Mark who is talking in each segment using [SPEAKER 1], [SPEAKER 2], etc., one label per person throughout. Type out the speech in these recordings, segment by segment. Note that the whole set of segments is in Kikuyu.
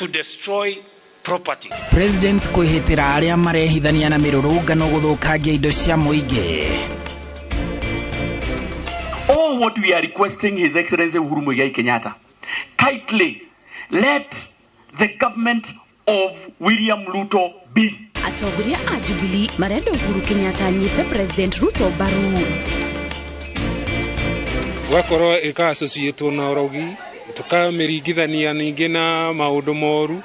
[SPEAKER 1] to destroy property.
[SPEAKER 2] President kwĩhĩtĩra arĩa marehithania na mĩrũrũngano gũthũkangia indo cia mũingĩ.
[SPEAKER 3] All what we are requesting His Excellency Uhuru Muigai Kenyatta, kindly let the government of William Ruto be.
[SPEAKER 4] Atongoria a Jubilee marenda Uhuru Kenyatta anyite President Ruto mbaru.
[SPEAKER 5] Gwakorwo ĩka associate na ũrogi, tukamĩringithania ningĩ na maũndũ moru.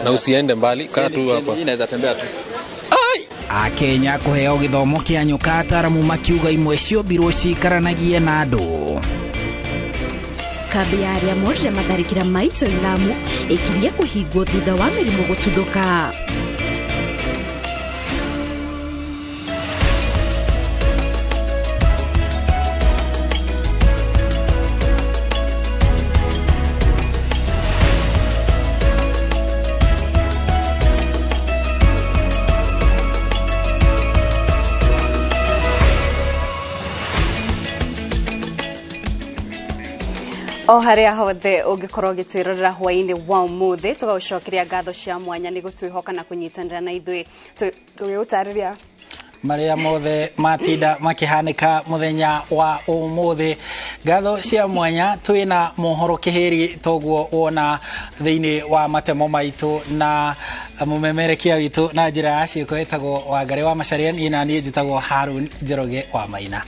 [SPEAKER 6] Na usiende mbali, kaa tu hapa.
[SPEAKER 7] Inaweza tembea tu.
[SPEAKER 2] Akenya kũheo gĩthomo kĩa nyoka, ataramu makiuga imwe ciombirwo ciikaranagie na andũ.
[SPEAKER 4] Kambi ya arĩa morire matharĩkĩra maitũ Lamu ĩkirie kũhingwo thutha wa mĩrimũ gũtuthũka.
[SPEAKER 8] O haria hothe ũngĩkorwo ũgĩtwĩrorera hwaĩ-inĩ wa ũmũthĩ, tũgagũcokeria ngatho cia mwanya nĩ gũtwĩhoka na kũnyitanĩra na ithuĩ tũgĩgũtarĩria
[SPEAKER 2] marĩa mothe matinda makĩhanĩka mũthenya wa ũmũthĩ. Ngatho cia mwanya twĩna mohoro kĩhĩri toguo wona thĩinĩ wa matemo maitũ na mũmemerekia witũ na njĩra ya ciĩko ĩtagwo Wangarĩ wa Macharia, niĩ na niĩ njĩtagwo Harun Njoroge wa Maina.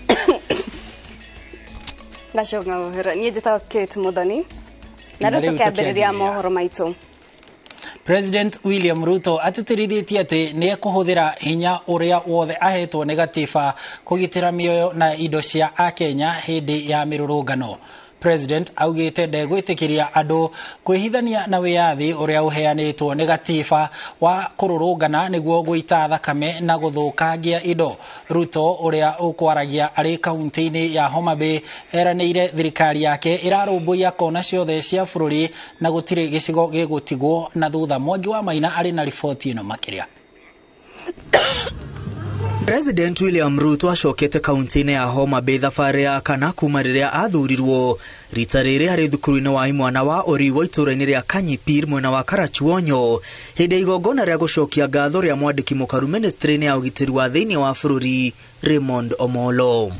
[SPEAKER 8] Ngacoka mũhera niĩ njĩtagwo Kate Muthoni, na rĩu tũkĩambĩrĩria mohoro maitũ.
[SPEAKER 2] President William Ruto atĩtĩrithĩtie atĩ nĩ ekũhũthĩra hinya ũrĩa wothe ahetwo nĩ gatiba kũgitĩra mĩoyo na indo cia Akenya hĩndĩ ya mĩrũrũngano. President augĩte ndegwĩtĩkĩria andũ kwĩhithania na wĩyathi ũrĩa ũheanĩtwo nĩ gatiba wa kũrũrũngana nĩguo gũita thakame na gũthũkangia indo. Ruto ũrĩa ũkwaragia arĩ kaunti-inĩ ya Homa Bay eranĩire thirikari yake ĩrarũmbũiya kona ciothe cia bũrũri na gũtirĩ gĩcigo gĩgũtigwo na thutha. Mwangi wa Maina arĩ na riboti ĩno makĩria.
[SPEAKER 9] President William Ruto acokete kaunti-inĩ ya Homa Bay thabarĩ ya kana kuma rĩrĩa athurirwo rita rĩrĩ arĩ thukuru-inĩ wa imwana wa Oriwo itũũra-inĩ rĩa Kanyipir mwena wa Karachuonyo hĩndĩ ya igongona rĩa gũcokia ngatho rĩa mwandĩki mũkaru ministry-inĩ ya ũgitĩri wa thĩinĩ wa bũrũri Raymond Omolo.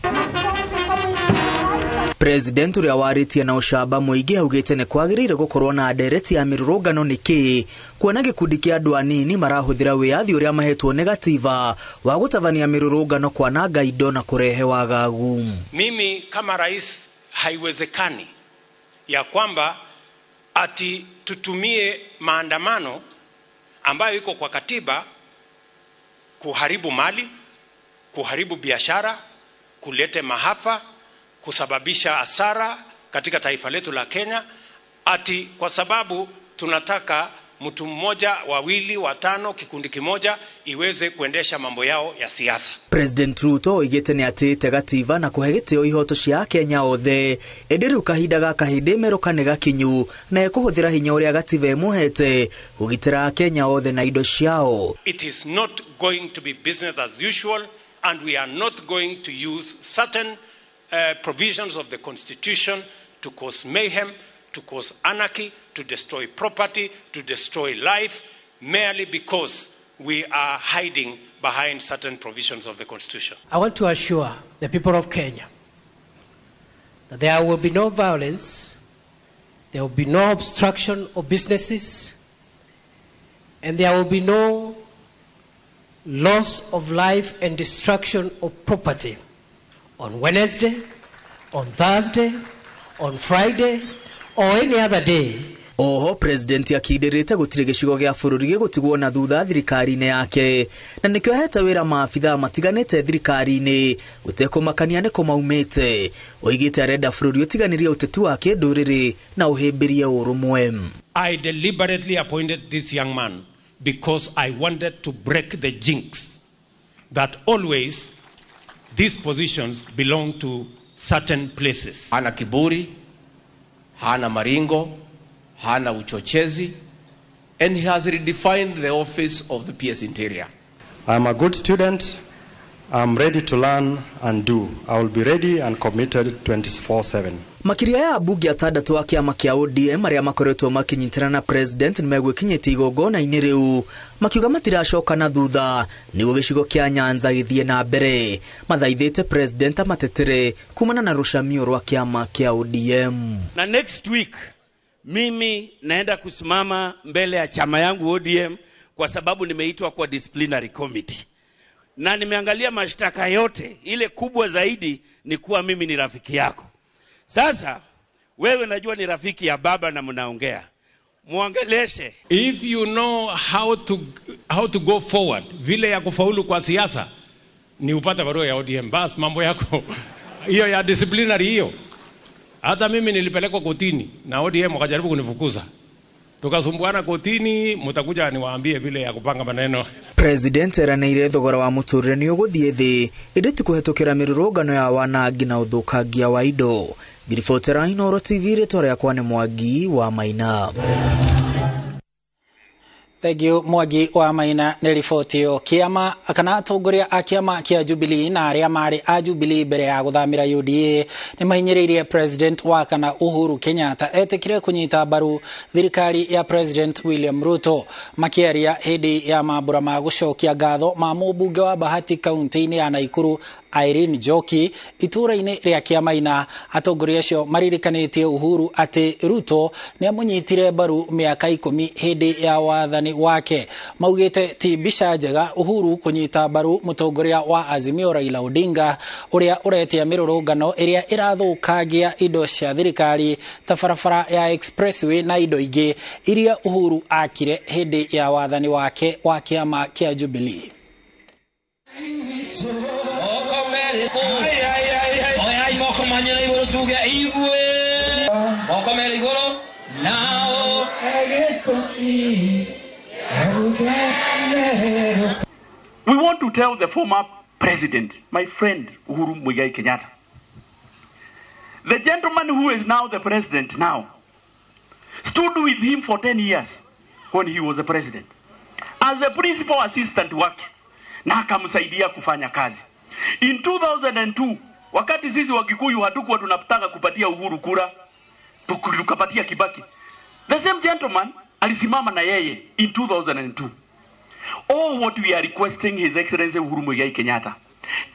[SPEAKER 9] President ũrĩa warĩtie na ũcamba mũingĩ augĩte nĩ kwagĩrĩire gũkorwo na ndereti ya mĩrũrũngano nĩkĩ kuona gĩkundi kĩa andũ anini marahũthĩra wĩyathi ũrĩa mahetwo nĩ gatiba wa gũtabania mĩrũrũngano kwananga indo na kũrehe wagagu.
[SPEAKER 1] Mimi kama rais, haiwezekani ya kwamba ati tutumie maandamano ambayo iko kwa katiba kuharibu mali, kuharibu biashara, kulete maafa, kusababisha hasara katika taifa letu la Kenya, ati kwa sababu tunataka mtu mmoja, wawili, watano, kikundi kimoja iweze kuendesha mambo yao ya siasa.
[SPEAKER 9] President Ruto oigĩte nĩ atĩĩte gatiba na kũhe gĩtĩo ihoto cia Akenya othe, ĩndĩ rĩu kahinda gaka hĩndĩ ĩmerũka nĩ gakinyu na ekũhũthĩra hinya ũrĩa gatiba ĩmũhete kũgitĩra Akenya othe na indo ciao.
[SPEAKER 1] It is not going to be business as usual, and we are not going to use certain provisions of the Constitution to cause mayhem, to cause anarchy, to destroy property, to destroy life, merely because we are hiding behind certain provisions of the Constitution.
[SPEAKER 10] I want to assure the people of Kenya that there will be no violence, there will be no obstruction of businesses, and there will be no loss of life and destruction of property on Wednesday, on Thursday, on Friday, or any other day.
[SPEAKER 9] Oho President akindĩrĩte gũtirĩ gĩcigo gĩa bũrũri gĩgũtigwo na thutha thirikari-inĩ yake na nĩkĩo ahete wĩra maabithaa matiganĩte thirikari-inĩ gũtekũmakania nĩkũ maumĩte. Oigĩte arenda bũrũri ũtiganĩrie ũteti wa kĩndũrĩrĩ na ũhĩmbĩrie ũrũmwe.
[SPEAKER 1] I deliberately appointed this young man because I wanted to break the jinx that always these positions belong to certain places.
[SPEAKER 11] Hana kiburi, hana maringo, hana uchochezi, and he has redefined the office of the PS Interior.
[SPEAKER 12] I'm a good student. I'm ready to learn and do. I will be ready and committed 24/7.
[SPEAKER 9] Makiria ya ambunge atandatũ a kĩama kĩa ODM arĩa makoretwo makĩnyitana na president nĩmegwĩkinyĩtie igongona-inĩ rĩu, makiuga matiracoka na thutha nĩguo gĩcigo kĩa Nyanza gĩthiĩ na mbere. Mathaithĩte president amatetere kumana na rũcamio rwa kĩama kĩa ODM.
[SPEAKER 7] Na next week mimi naenda kusimama mbele ya chama yangu ODM kwa sababu nimeitwa kwa disciplinary committee. Na nimeangalia mashtaka yote, ile kubwa zaidi ni kuwa mimi ni rafiki yako. Sasa wewe najua ni rafiki ya baba na mnaongea. Muongeleshe.
[SPEAKER 1] If you know how to go forward, vile ya kufaulu kwa siasa ni upate barua ya ODM, bas mambo yako hiyo ya disciplinary hiyo. Hata mimi nilipelekwa kotini na ODM wakajaribu kunifukuza. Tukasumbuana kotini, mtakuja niwaambie vile ya kupanga maneno.
[SPEAKER 9] President eranĩire thogora wa mũtũrĩre nĩ ũgũthiĩ thĩ ĩndĩ ti kũhetũkĩra mĩrũrũngano ya wanangi na ũthũkangia wa indo. Ngiribotera Inooro TV, rĩtwa rĩakwa nĩ Mwangi wa Maina.
[SPEAKER 2] Thank you Mwangi wa Maina nĩ riboti ĩyo. Kĩama kana atongoria a kĩama kĩa Jubilee na arĩa marĩ a Jubilee mbere ya gũthamĩra UDA nĩ mahinyĩrĩirie President wa kana Uhuru Kenyatta etĩkĩre kũnyita mbaru thirikari ya President William Ruto. Makĩaria hĩndĩ ya mambũra ma gũcokia ngatho ma mũmbunge wa Bahati kaunti-inĩ ya Naikuru Irene Njoki itũũra-inĩ rĩa Kĩamaina, atongoria acio maririkanĩtie Uhuru atĩ Ruto nĩ amũnyitire mbaru mĩaka 10 hĩndĩ ya wathani wake. Maugĩte ti mbica njega Uhuru kũnyita mbaru mũtongoria wa Azimio Raila Odinga ũrĩa ũretia mĩrũrũngano ĩrĩa ĩrathũkangia indo cia thirikari ta barabara ya expressway na indo ingĩ iria Uhuru akire hĩndĩ ya wathani wake wa kĩama kĩa Jubilee.
[SPEAKER 3] We want to tell the former president, my friend Uhuru Muigai Kenyatta, the gentleman who is now the president now, stood with him for 10 years when he was the president as a principal assistant wake, na akamsaidia kufanya kazi. In 2002, wakati sisi Wakikuyu hatukuwa tunataka kupatia Uhuru kura, tukapatia Kibaki. The same gentleman alisimama na yeye in 2002. All what we are requesting His Excellency Uhuru Muigai Kenyatta,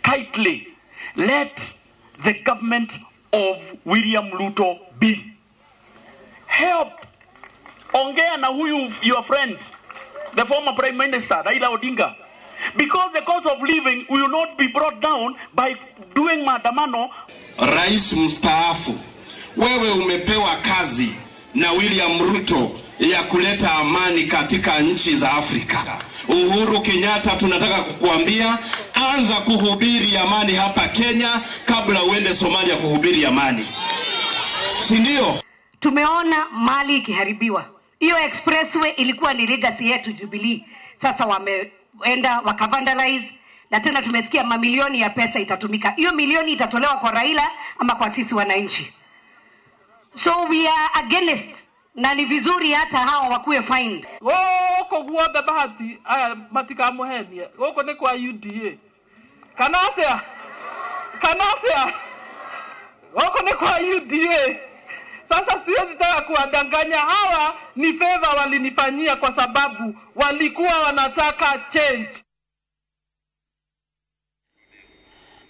[SPEAKER 3] kindly let the government of William Ruto be. Help. Ongea na huyu your friend, the former Prime Minister Raila Odinga. Because the cost of living will not be brought down by doing maandamano.
[SPEAKER 13] Rais mstaafu, wewe umepewa kazi na William Ruto ya kuleta amani katika nchi za Afrika. Uhuru Kenyatta, tunataka kukuambia, anza kuhubiri amani hapa Kenya kabla uende Somalia kuhubiri amani. Si ndio?
[SPEAKER 14] Tumeona mali ikiharibiwa. Hiyo expressway ilikuwa ni legacy yetu Jubilee. Sasa wameenda wakavandalize, na tena tumesikia mamilioni ya pesa itatumika. Hiyo milioni itatolewa kwa Raila ama kwa sisi wananchi. So we are against, na ni vizuri hata hawa wakuwe fined.
[SPEAKER 15] Gũkũ guothe Bahati aya matikamuhenie. Gũkũ nĩ kwa UDA. Kana atĩa? Kana atĩa? Gũkũ nĩ kwa UDA. Sasa siwezi taka kuwadanganya, hawa ni favor walinifanyia kwa sababu walikuwa wanataka change.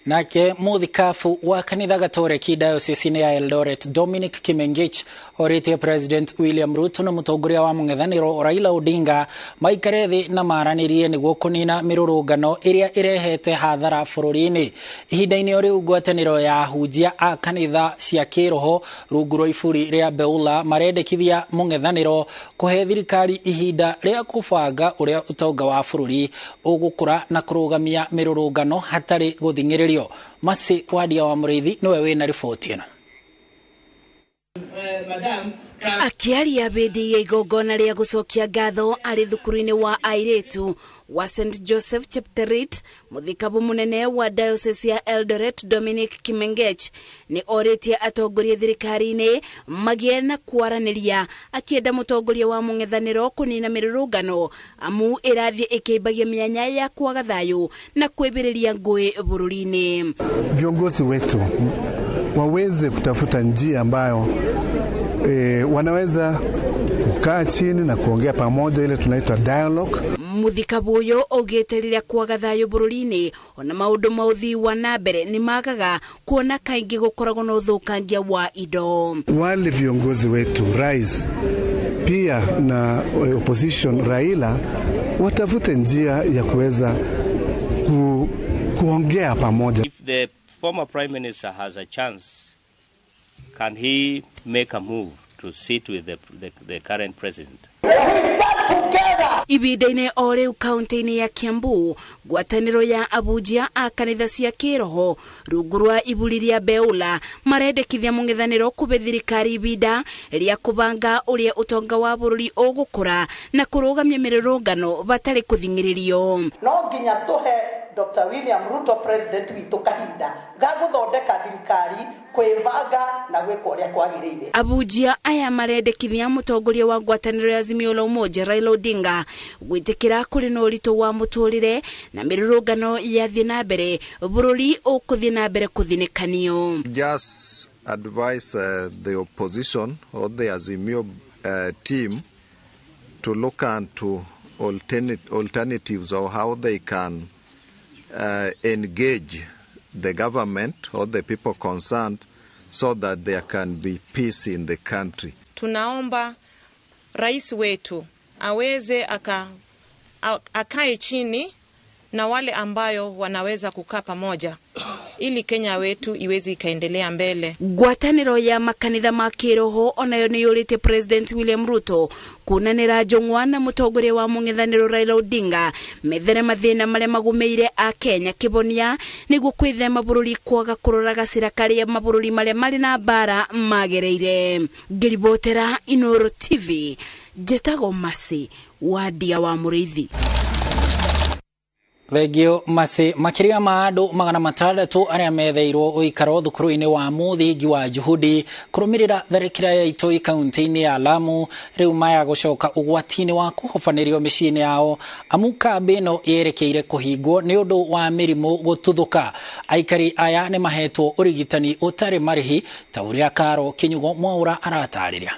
[SPEAKER 2] Nake muthikabu wa kanitha Gatoreki diocese ya Eldoret Dominic Kimengich oritie President William Ruto na mutongoria wa mũng'ethanĩro Raila Odinga maikare thĩ na maranĩrie nĩguo kũnina mĩrũrũngano ĩrĩa ĩrehete hathara bũrũri-inĩ. Ihinda-inĩ o rĩu ngwatanĩro ya ahunjia a kanitha cia kĩroho rungu rwa iburi rĩa Beula marendekithia mũng'ethanĩro kũhe thirikari ihinda rĩa kũbanga ũrĩa ũtonga wa bũrũri ũgũkũra na kũrũgamia mĩrũrũngano hatarĩ gũthing'ĩrĩrio. Masi Wadia wa Mũrĩithi nĩwe wĩna riboti ĩno.
[SPEAKER 4] Akiaria hĩndĩ ya igongona rĩa gũcokia ngatho arĩ thukuru-inĩ wa airĩtu wa St Joseph Chepterit, mũthikabu mũnene wa diocese ya Eldoret Dominic Kimengech nĩ orĩtie atongoria thirikari-inĩ magĩe na kwaranĩria, akĩenda mũtongoria wa mũng'ethanĩro kũnina mĩrũrũngano amu ĩrathiĩ ĩkĩimbagia mĩanya ya kwaga thayũ na kwĩmbĩrĩria ngũĩ bũrũri-inĩ.
[SPEAKER 16] Viongozi wetu waweze kutafuta njia ambayo wanaweza kukaa chini na kuongea pamoja, ile tunaitwa dialogue.
[SPEAKER 4] Muthikabu uyu augite riria kwaga thayu bururi-ini ona maundu ma uthii wa na mbere ni magaga kuona kaingi gukoragwo na uthukangia wa indo.
[SPEAKER 16] Wale viongozi wetu, rais pia na opposition Raila, watafute njia ya kuweza kuongea pamoja.
[SPEAKER 17] If the former prime minister has a chance, can he make a move to sit with the current president?
[SPEAKER 4] Ibinda-inĩ o rĩu kaunti-inĩ ya Kiambu, ngwatanĩro ya abunjia a kanitha cia kĩroho rungu rwa iburi rĩa Beula marendekithia mũng'ethanĩro kũbe thirikari ibinda rĩa kũbanga ũrĩa ũtonga wa bũrũri ũgũkũra na kũrũgamia mĩrũrũngano batarĩ kũthing'ĩrĩrio.
[SPEAKER 18] No nginya tũhe Dr. William Ruto president witũ kahinda ga gũthondeka thirikari, kwĩbanga na gwĩka ũrĩa kwagĩrĩire.
[SPEAKER 4] Abunjia aya marendekithia mũtongoria wa ngwatanĩro ya Azimio la Umoja Raila Odinga gwĩtĩkĩra kũrĩ na ũritũ wa mũtũrĩre na mĩrũrũngano yathiĩ na mbere bũrũri ũkũthiĩ na mbere kũthinĩkanio.
[SPEAKER 19] Just advise the opposition or the Azimio team to look into alternatives of how they can engage the government or the people concerned so that there can be peace in the country.
[SPEAKER 20] Tunaomba rais wetu aweze akae chini na wale ambayo wanaweza kukaa pamoja ili Kenya wetu iweze ikaendelea mbele.
[SPEAKER 4] Ngwatanĩro ya makanitha ma kĩroho onayo nĩ yũrĩtie President William Ruto kuonanĩra njũng'wa na mũtongoria wa mũng'ethanĩro Raila Odinga methere mathĩna marĩa magũmĩire a Kenya kĩbonia nĩguo kwĩthema bũrũri kwaga kũrora gacĩra karĩa mabũrũri marĩa marĩ na mbara magereire. Ngĩribotera Inooro TV, njĩtagwo Mercy Wandia wa Mũrĩithi.
[SPEAKER 2] Thengio Mercy. Makĩria ma andũ 600 arĩa metheirwo ũikaro thukuru-inĩ wa mũthingi wa Juhudi kũrũmĩrĩra tharĩkĩra ya itoi kaunti-inĩ ya Lamu rĩu maya gũcoka ũgwati-inĩ wa kũhobanĩrio mĩciĩ-inĩ yao amu kambĩ ĩno yerekeire kũhingwo nĩ ũndũ wa mĩrimũ gũtuthũka. Aikari aya nĩ mahetwo ũrigitani ũtarĩ marĩhi ta ũrĩa Karo Kinyugo Mwaura aratarĩria.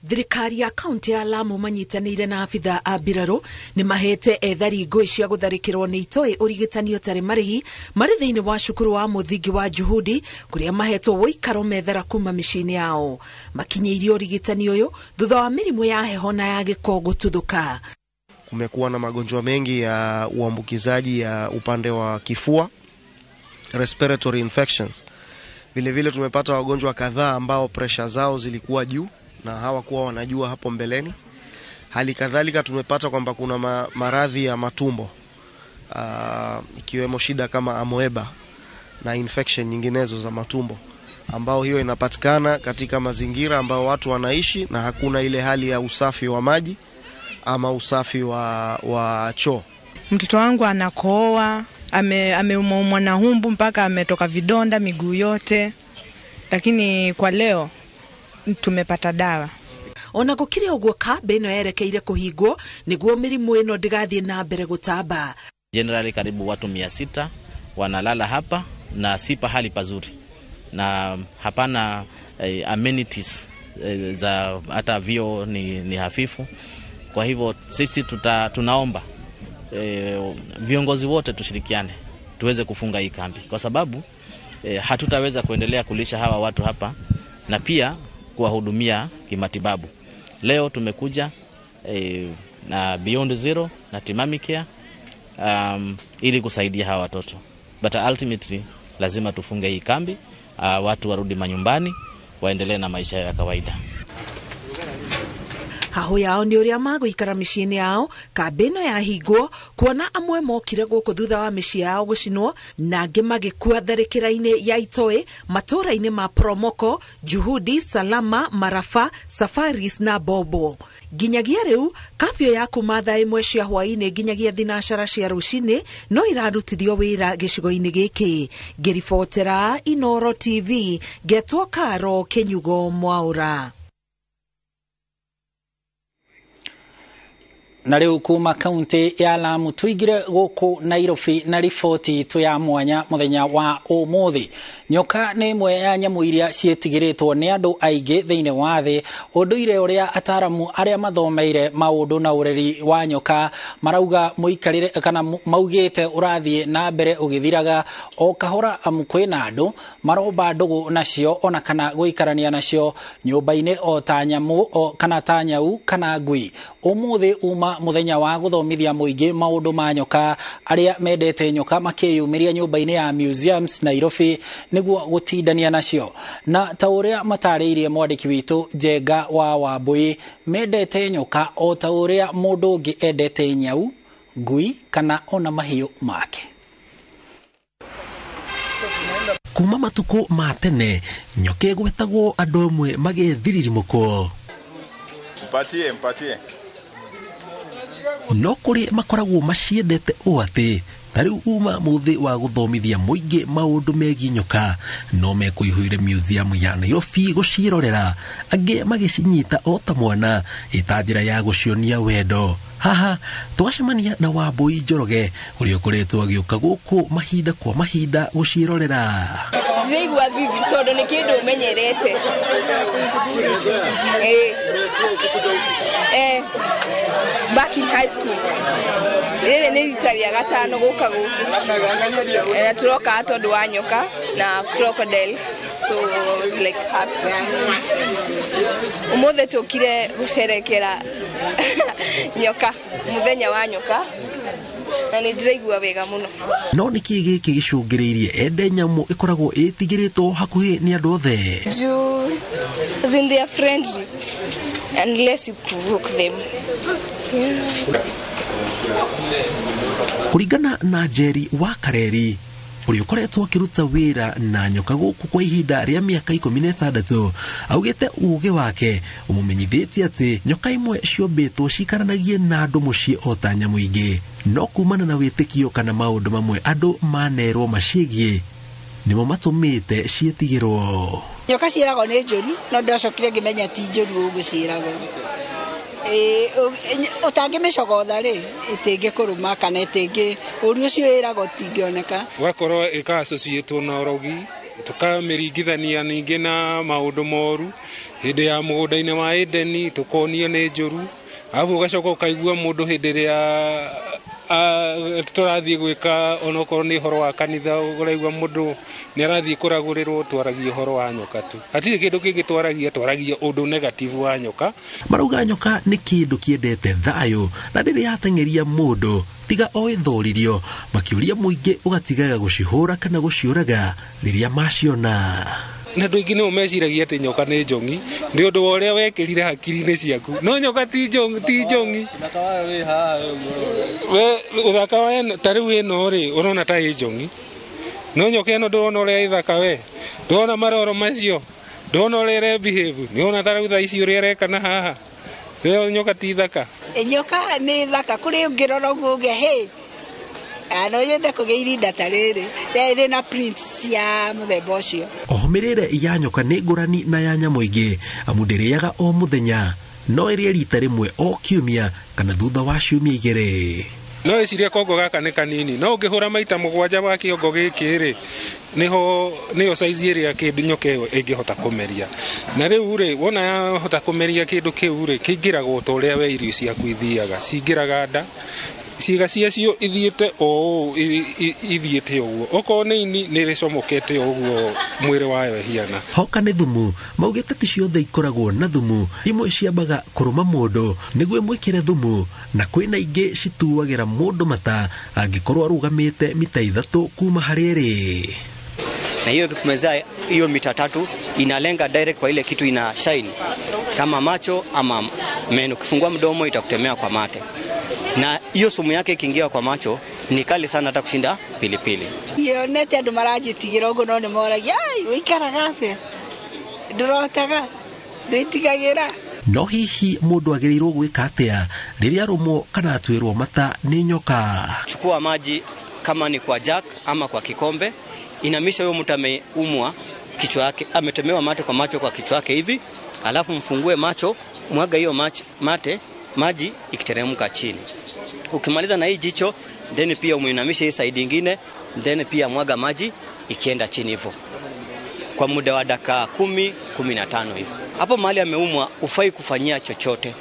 [SPEAKER 21] Thirikari ya kaunti ya Lamu manyitanĩire na abitha a mbirarũ nĩ mahete ethari ngũĩ cia gũtharĩkĩrwo nĩ itoi ũrigitani ũtarĩ marĩhi marĩ thĩinĩ wa cukuru wa mũthingi wa Juhudi kũrĩa mahetwo ũikaro methara kuma mĩciĩ-inĩ yao. Makinyĩirio ũrigitani ũyũ thutha wa mĩrimũ ya heho na ya gĩko gũtuthũka.
[SPEAKER 22] Kumekuwa na magonjwa mengi ya uambukizaji ya upande wa kifua, respiratory infections. Vile vile tumepata wagonjwa kadhaa ambao pressure zao zilikuwa juu na hawakuwa wanajua hapo mbeleni. Hali kadhalika tumepata kwamba kuna maradhi ya matumbo, ikiwemo shida kama amoeba na infection nyinginezo za matumbo, ambao hiyo inapatikana katika mazingira ambao watu wanaishi na hakuna ile hali ya usafi wa maji ama usafi wa choo.
[SPEAKER 23] Mtoto wangu anakohoa, ameumwa na humbu mpaka ametoka vidonda miguu yote, lakini kwa leo tumepata dawa.
[SPEAKER 21] Ona gũkĩrĩ ũguo kambĩ ĩno yerekeire kũhingwo nĩguo mĩrimũ ĩno ndĩgathiĩ na mbere gũtamba.
[SPEAKER 24] Generally karibu watu 600 wanalala hapa na si pahali pazuri na hapana amenities za hata vio ni hafifu. Kwa hivyo sisi tunaomba viongozi wote tushirikiane tuweze kufunga hii kambi, kwa sababu hatutaweza kuendelea kulisha hawa watu hapa na pia kuwahudumia kimatibabu. Leo tumekuja na Beyond Zero na Timami Care ili kusaidia hawa watoto. But ultimately lazima tufunge hii kambi, watu warudi manyumbani waendelee na maisha ya kawaida.
[SPEAKER 21] Haho yao nĩ ũrĩa magũikara mĩciĩ-inĩ yao kambĩ ĩno yahingwo kuona amwe mokire gũkũ thutha wa mĩciĩ yao gũcinwo na angĩ magĩkua tharĩkĩra-inĩ ya itoi matũũra-inĩ ma Promoko, Juhudi, Salama, Marafa, Safaris na Bobo. Nginyagia rĩu kafio ya kuma thaa 1 cia hwaĩ-inĩ nginyagia 7 cia rũcinĩ no irarutithio wĩra gĩcigo-inĩ gĩkĩ. Ngĩribotera Inooro TV ngetwo Karo Kinyugo Mwaura.
[SPEAKER 2] Na rĩu kuma kaunti ya Lamu tuigire gũkũ Nairobi na riboti itu ya mwanya muthenya wa ũmũthĩ. Nyoka nĩ ĩmwe ya nyamũ iria ciĩtigĩrĩtwo nĩ andũ aingĩ thĩinĩ wa thĩ, ũndũire ũrĩa ataramu arĩa mathomeire maũndũ na ũreri wa nyoka marauga mũikarĩre kana maugĩte ũrathiĩ na mbere ũgĩthiraga o kahora, amu kwĩna andũ maromba ndũgũ nacio ona kana gũikarania nacio nyũmba-inĩ o ta nyamũ kana ta nyau kana ngui. Ũmũthĩ uma muthenya wa guthomithia muingi maundu ma nyoka, aria mendete nyoka makiyumiria nyumba-ini ya museums Nairobi niguo gutindania nacio. Na ta uria matariirie mwandiki witu Njenga wa Wambui, mendete nyoka o ta uria mundu ungi endete nyau, ngui kana ona mahiũ make.
[SPEAKER 5] Kuma matuko ma tene nyoka ĩgwetagwo andũ amwe magĩthiririmũkwo.
[SPEAKER 6] Mpatie mpatie.
[SPEAKER 5] No kũrĩ makoragwo maciendete ũũ atĩ ta rĩu uma mũthĩ wa gũthomithia mũingĩ maũndũ megiĩ nyoka no mekũihũire museum ya Nairobi gũciĩrorera, angĩ magĩcinyita o ta mwana ĩta njĩra ya gũcionia wendo. Haha twacemania na Wambui Njoroge ũrĩa ũkoretwo agĩũka gũkũ mahinda kwa mahinda gũciĩrorera.
[SPEAKER 8] Ndiraigua thithi tondũ nĩ kĩndũ ũmenyerete. Back in high school rĩrĩ nĩ rita rĩa gatano gũka gũkũ, na tũroka tondũ wa nyoka na crocodiles, so I was like happy. Ũmũthĩ tũkire gũcerekera nyoka, mũthenya wa nyoka, na nĩ ndĩraigua wega mũno.
[SPEAKER 5] No nĩkĩ gĩkĩ gĩcũngĩrĩirie ende nyamũ ĩkoragwo ĩtigĩrĩtwo hakuhĩ nĩ andũ othe?
[SPEAKER 8] As in they are friendly unless you provoke them.
[SPEAKER 5] Kũringana na Njeri wa Kareri ũrĩa ũkoretwo akĩruta wĩra na nyoka gũkũ kwa ihinda rĩa mĩaka 16, augĩte ũgĩ wake ũmũmenyithĩtie atĩ nyoka imwe ciombĩtwo cikaranagie na andũ mũciĩ o ta nyamũ ingĩ, no kumana na wĩtĩkio kana maũndũ mamwe andũ manerwo maciĩgiĩ nĩmo matũmĩte ciĩtigĩrwo.
[SPEAKER 10] Nyoka ciĩragwo nĩ njũru, no ndacokire ngĩmenya ti njũru ũguo ciĩragwo. Ũtangĩmĩcogotha rĩ, ĩtingĩkũrũma kana ĩtingĩ, ũru ũcio ĩragwo ũtingĩoneka.
[SPEAKER 25] Ũgakorwo ĩka-associatwo na ũrogi, tũkamĩringithania ningĩ na maũndũ moru, hĩndĩ ya mũgũnda-inĩ wa Edeni tũkonio nĩ njũru, arabu ũgacoka ũkaigua mũndũ hĩndĩ ĩrĩa tũrathiĩ gwĩka onokorwo nĩ ũhoro wa kanitha, ũraigua mũndũ nĩ arathiĩ kũragũrĩrwo, twaragia ũhoro wa nyoka tu. Hatirĩ kĩndũ kĩngĩ twaragia, twaragia ũndũ negative wa nyoka.
[SPEAKER 5] Marauga nyoka nĩ kĩndũ kĩendete thayũ na ndĩrĩ yateng'eria mũndũ tiga o ĩthũririo, makĩũria mũingĩ ũgatigaga gũcihũra kana gũciũraga rĩrĩa maciona.
[SPEAKER 25] Na andũ aingĩ nĩo meciragia atĩ nyoka nĩ njong'i nĩ ũndũ wa ũrĩa wekĩrire hakiri-inĩ ciaku, no nyoka ti njong'i. We ũthaka wa ĩno ta rĩu ĩno rĩ ũrona ta ĩ njong'i, no nyoka ĩno ndũrona ũrĩa ĩthaka we, ndũrona maroro macio, ndũrona ũrĩa ĩre behave, nĩũrona ta rĩu thaa ici ũrĩa ĩreka na haha, rĩo nyoka ti thaka.
[SPEAKER 10] Nyoka nĩ thaka, kũrĩ ũngĩrora ũguo uge hĩ, no nyende kũgĩa irinda ta rĩrĩ rĩrĩ na prints cia mũthemba ũcio.
[SPEAKER 5] Oho mĩrĩre ya nyoka nĩ ngũrani na ya nyamũ ingĩ, amu ndĩrĩaga o mũthenya, no ĩrĩe rita rĩmwe o kiumia kana thutha wa ciumia igĩrĩ.
[SPEAKER 25] No ĩcirie kongo gaka nĩ kanini, no ũngĩhũra maita 7 wa kĩongo gĩkĩ rĩ, nĩho nĩyo size ĩrĩa kĩndũ nyoka ĩyo ĩngĩhota kũmeria. Na rĩu rĩ, wona yahota kũmeria kĩndũ kĩu rĩ, kĩingĩragwo ta ũrĩa we irio ciaku ithiaga, cingĩraga nda, ciĩga ciacio ithiĩte o ũũ, ithiĩte ũguo, okorwo nĩ ini nĩ rĩcomokete ũguo mwĩrĩ wayo ĩhiana.
[SPEAKER 5] Hoka nĩ thumu, maugĩte ti ciothe ikoragwo na thumu, imwe ciambaga kũrũma mũndũ nĩguo ĩmwĩkĩre thumu, na kwĩna ingĩ cituagĩra mũndũ mata angĩkorwo arũgamĩte mita 3 kuma harĩa ĩrĩ.
[SPEAKER 26] Na hiyo kumezaa hiyo mita 3 inalenga direct kwa ile kitu ina shine kama macho ama meno. Ukifungua mdomo itakutemea kwa mate, na hiyo sumu yake ikiingia kwa macho ni kali sana hata kushinda pilipili.
[SPEAKER 10] Yonete andu maranjitigira uguo no ni moragia ai uikaraga atia, ndurotaga, ndwitigagira.
[SPEAKER 5] No hihi mũndũ agĩrĩirwo gwĩka atĩa rĩrĩa arũmwo kana atuĩrwo mata nĩ nyoka?
[SPEAKER 26] Chukua maji kama ni kwa jack ama kwa kikombe, inamisha huyo mtu ameumwa kichwa yake, ametemewa mate kwa macho kwa kichwa yake hivi, alafu mfungue macho, mwaga hiyo mate maji ikiteremka chini. Ukimaliza na hii jicho, then pia umuinamishe hii side ingine, then pia mwaga maji ikienda chini hivyo kwa muda wa dakika 10, 15 hivyo. Hapo mahali ameumwa ufai kufanyia chochote.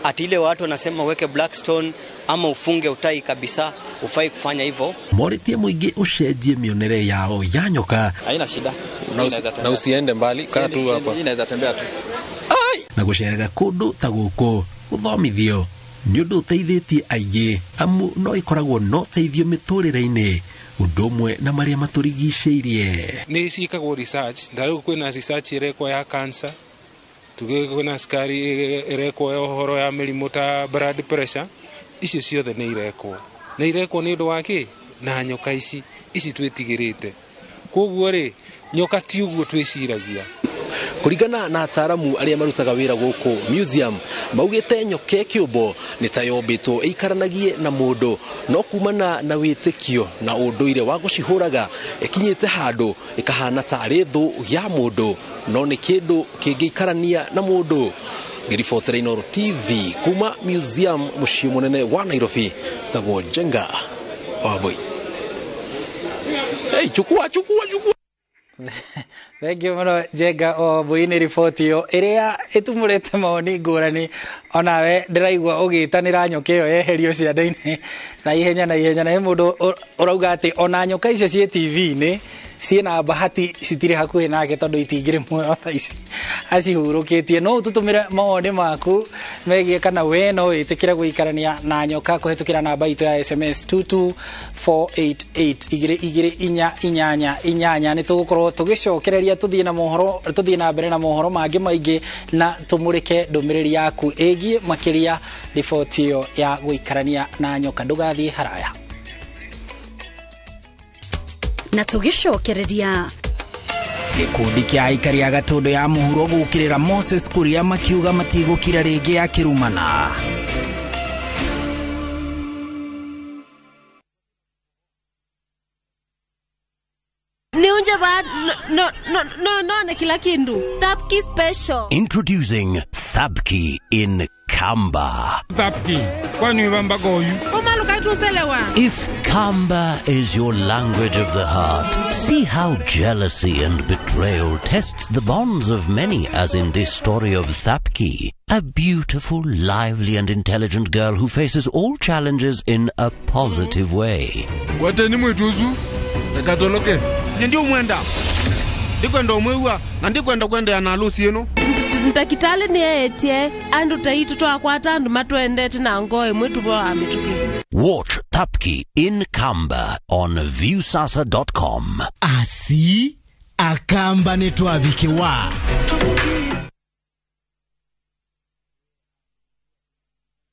[SPEAKER 26] Ati ile watu wanasema weke blackstone ama ufunge utai kabisa, ufai kufanya hivyo.
[SPEAKER 5] Morĩtie mũingĩ ũcenjie mĩonere yao ya nyoka.
[SPEAKER 1] Haina shida.
[SPEAKER 3] Na usiende mbali, kaa tu hapa.
[SPEAKER 1] Hii inaweza tembea tu.
[SPEAKER 5] Na gũcerega kũndũ ta gũkũ gũthomithio nĩ ũndũ ũteithĩtie aingĩ amu no ĩkoragwo no teithio mĩtũrĩre-inĩ ũndũ ũmwe na marĩa matũrigicĩirie.
[SPEAKER 25] Nĩ ciĩkagwo research, na rĩu kwĩna research ĩrekwo ya cancer, tuge kwĩna cukari ĩrekwo ya ũhoro ya mĩrimũ ta blood pressure, icio ciothe nĩ irekwo. Nĩ irekwo nĩ ũndũ wa kĩ? Na nyoka ici twĩtigĩrĩte. Koguo rĩ, nyoka ti ũguo twĩciragia.
[SPEAKER 5] Kũringana na ataaramu arĩa marutaga wĩra gũkũ museum maugĩte nyoka ĩkĩũmbwo nĩ ta yombĩtwo ĩikaranagie na mũndũ no kumana na wĩtĩkio na ũndũire wa gũcihũraga ĩkinyĩte handũ ĩkahana tarĩ thũ ya mũndũ no nĩ kĩndũ kĩngĩikarania na mũndũ. Ngĩribotera Inooro TV kuma museum mũciĩ mũnene wa Nairobi, njĩtagwo Njenga Wambui. Hey, chukua chukua chukua.
[SPEAKER 2] Thank you mũno Njenga Wambui nĩ riboti ĩyo ĩrĩa ĩtumũrĩte mawoni ngũrani. Onawe ndĩraigua ũgĩtanĩra nyoka ĩyo yeherio cianda-inĩ na ihenya na ihenya, na he mũndũ ũrauga atĩ ona nyoka icio ciĩ TV-inĩ ciĩna bahati citirĩ hakuhĩ nake tondũ itingĩrĩ muoyo thaa ici acihurũkĩtie. No ũtũtũmĩre mawoni maku megiĩ kana we no wĩtĩkĩre gũikarania na nyoka kũhetũkĩra namba itũ ya SMS 22488 22488. Nĩ tũgũkorwo tũgĩcokereria tũthiĩ na mohoro, tũthiĩ na mbere na mohoro mangĩ maingĩ na tũmũrĩke ndũmĩrĩri yaku ĩgiĩ makĩria riboti ĩyo ya gũikarania na nyoka. Ndũgathiĩ haraya.
[SPEAKER 4] Na tũgĩcokereria
[SPEAKER 2] gĩkundi kĩa aikari a Gatũndũ ya mũhuro gũkĩrĩra Moses Kuria makiuga matigũkira rĩngĩ akĩrumana.
[SPEAKER 7] Niunje ba no no no no na kila kindu. Thapki special.
[SPEAKER 9] Introducing Thapki in Kamba.
[SPEAKER 25] Thapki kwani bamba goyu.
[SPEAKER 9] If Kamba is your language of the heart, see how jealousy and betrayal tests the bonds of many, as in this story of Thapki, a beautiful, lively and intelligent girl who faces all challenges in a positive way.
[SPEAKER 11] Kwateni mwituzu, nakatoloke. Ndio mwenda. Ndikwenda umwewa na ndikwenda kwenda na harusi yenu.
[SPEAKER 7] Ntakitale ni etie andu taitu twakwata andu matwendete na ngoe mwitu bwa amituki.
[SPEAKER 9] Watch Thapki in Kamba on viewsasa.com.
[SPEAKER 12] Asi akamba netwabikiwa.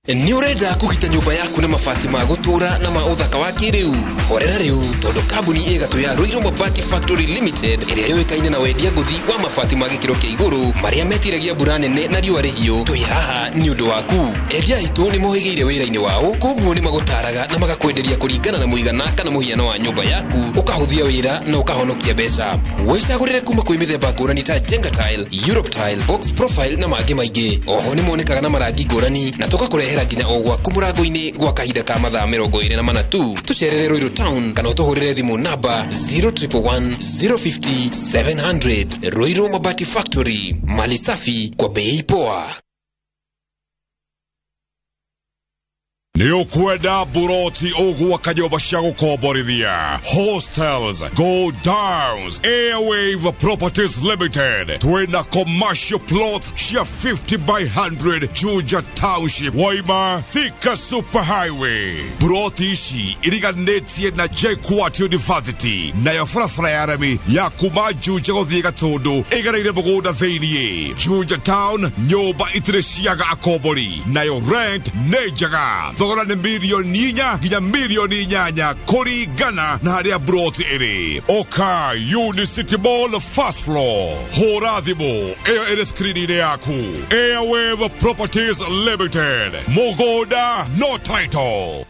[SPEAKER 27] Nĩ ũrenda kũgita nyũmba yaku na mabati ma gũtũũra na ma ũthaka wa kĩrĩu? Horera rĩu tondũ kambuni ĩgatũ ya Ruiru Mabati Factory Limited ĩrĩa yũĩkaine na wendia ngũthi wa mabati ma gĩkĩro kĩa igũrũ marĩa metiragia mbura nene na riũa rĩhiũ, twĩ haha nĩ ũndũ waku. Endia aitũ nĩ mohĩgĩire wĩra-inĩ wao, koguo nĩ magũtaraga na magakwenderia kũringana na mũigana kana mũhiano wa nyũmba yaku, ũkahũthia wĩra na ũkahonokia mbeca. Wĩcagũrĩre kuma kwĩ mĩthemba ngũrani ta Jenga Tile, Europe Tile, Box Profile na mangĩ maingĩ. Oho nĩ monekaga na marangi ngũrani na tũgakũrehera nginya o gwaku mũrango-inĩ gwa kahinda ka mathaa 24 tu. Tũcerere Ruiru Town kana ũtũhũrĩre thimũ namba 0111 050 700. Ruiru Mabati Factory, mali safi kwa bei poa.
[SPEAKER 28] Nĩ ũkwenda buroti ũgwaka nyũmba cia gũkomborithia, hostels, go downs, Airwave Properties Limited. Twĩna commercial plot cia 50 by 100 Juja Township, Waima, Thika Super Highway. Buroti ici iriganĩtie na JKUAT University, nayo barabara ya rami ya kuma Juja gũthiĩ Gatũndũ ĩgereire mũgũnda thĩiniĩ. Juja Town, nyũmba itirĩ ciaga akombori, nayo rent nĩ njega. Thogora nĩ mirioni 4 nginya mirioni 8 kũringana na harĩa broti ĩrĩ. Oka Unicity Mall first floor. Hũra thimũ ĩyo ĩrĩ screen-inĩ yaku. Airwave Properties Limited. Mũgũnda no title.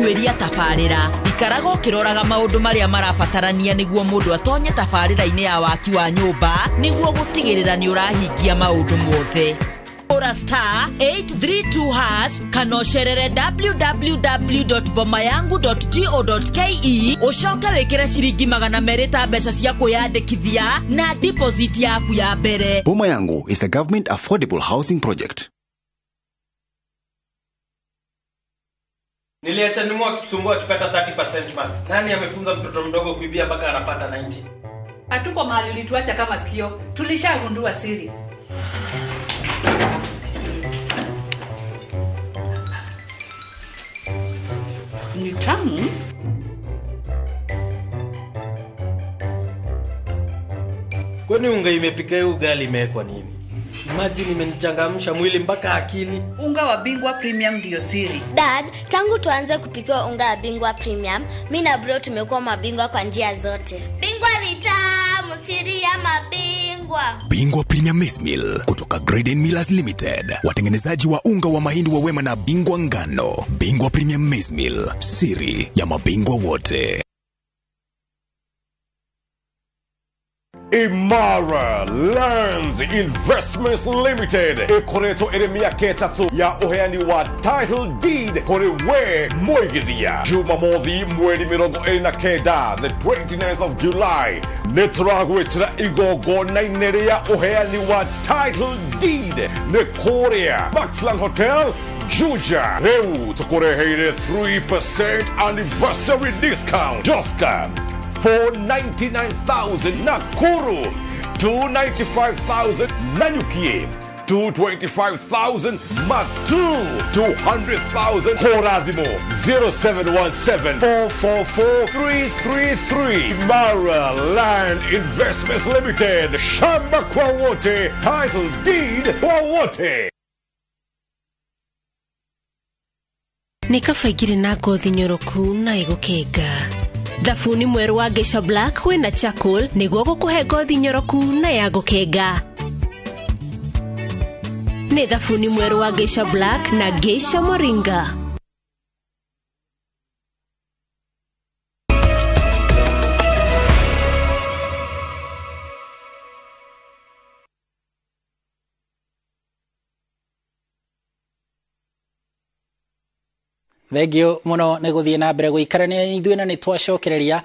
[SPEAKER 1] Tuĩria tabarĩra ikaraga ũkĩroraga maũndũ marĩa marabatarania nĩguo mũndũ atonye tabarĩra-inĩ ya waki wa nyũmba nĩguo gũtigĩrĩra nĩ ũrahingia maũndũ mothe. Ora star 832 hash kana ũcerere www.bomayangu.go.ke ũcoke wĩkĩre ciringi 200 ta mbeca cia kwĩyandĩkithia na deposit yaku ya mbere.
[SPEAKER 13] Boma Yangu is a government affordable housing project.
[SPEAKER 14] Niliacha nimu akitusumbua akipata 30% marks. Nani amefunza mtoto mdogo kuibia mpaka anapata 90?
[SPEAKER 15] Hatuko mahali ulituacha kama sikio. Tulishagundua siri. Ni tamu.
[SPEAKER 14] Kwani unga imepika hiyo ugali imewekwa nini? Imagine imenichangamsha mwili mpaka akili.
[SPEAKER 15] Unga wa Bingwa Premium ndio siri.
[SPEAKER 16] Dad, tangu tuanze kupika unga wa Bingwa Premium, mimi na bro tumekuwa mabingwa kwa njia zote. Bingwa ni tamu, siri ya mabingwa.
[SPEAKER 17] Bingwa Premium Maize Meal kutoka Graden Millers Limited, watengenezaji wa unga wa mahindi wa Wema na Bingwa Ngano. Bingwa Premium Maize Meal, siri ya mabingwa wote.
[SPEAKER 28] Imara Lands Investments Limited ikoretwo ĩrĩ mĩaka ĩtatũ ya ũheani wa title deed kũrĩ we mũigithia. Jumamothi mweri 29, the 29th of July, nĩ tũragwĩtĩra igongona-inĩ rĩa ũheani wa title deed nĩ kũrĩa Maxland Hotel, Juja. Rĩu tũkũreheire 3% anniversary discount. Joska 499,000, Nakuru 295,000, Nanyuki 225,000, Matu 200,000, Korathimo 0717 444 333. Imara Land Investments Limited, shamba kwa wote, title deed kwa wote.
[SPEAKER 7] Nĩ kaba ingĩrĩ na ngothi nyoroku na ĩgũkenga. Thabuni mwerũ wa Geisha Black wĩna charcoal nĩguo gũkũhe ngothi nyoroku na ya gũkenga. Nĩ thabuni mwerũ wa Geisha Black na Geisha Moringa.
[SPEAKER 2] Thengio muno nĩ gũthiĩ na mbere gũikarania ithuĩ na nĩ twacokereria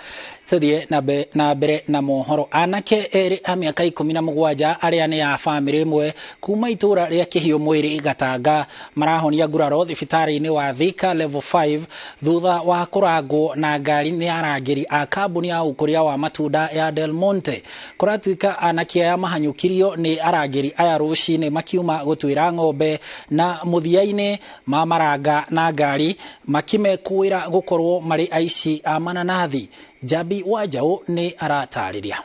[SPEAKER 2] tũthiĩ na mbere na mohoro. Anake erĩ a mĩaka 17 arĩa nĩ a bamĩrĩ ĩmwe kuma itũra rĩa Kĩhiũ Mwĩrĩ Gatanga marahonia nguraro thibitarĩ-inĩ wa Thika Level 5 thutha wa kũrangwo na ngari nĩ arangĩri a kambuni ya ũkũria wa matunda ya Del Monte. Kũratuĩka anake aya mahanyũkirio nĩ arangĩri aya rũcinĩ makiuma gũtuĩra ng'ombe na mũthia-inĩ mamaranga na ngari makimekuĩra gũkorwo marĩ aici a mananathi. Njambi wa Njaũ nĩ aratarĩria.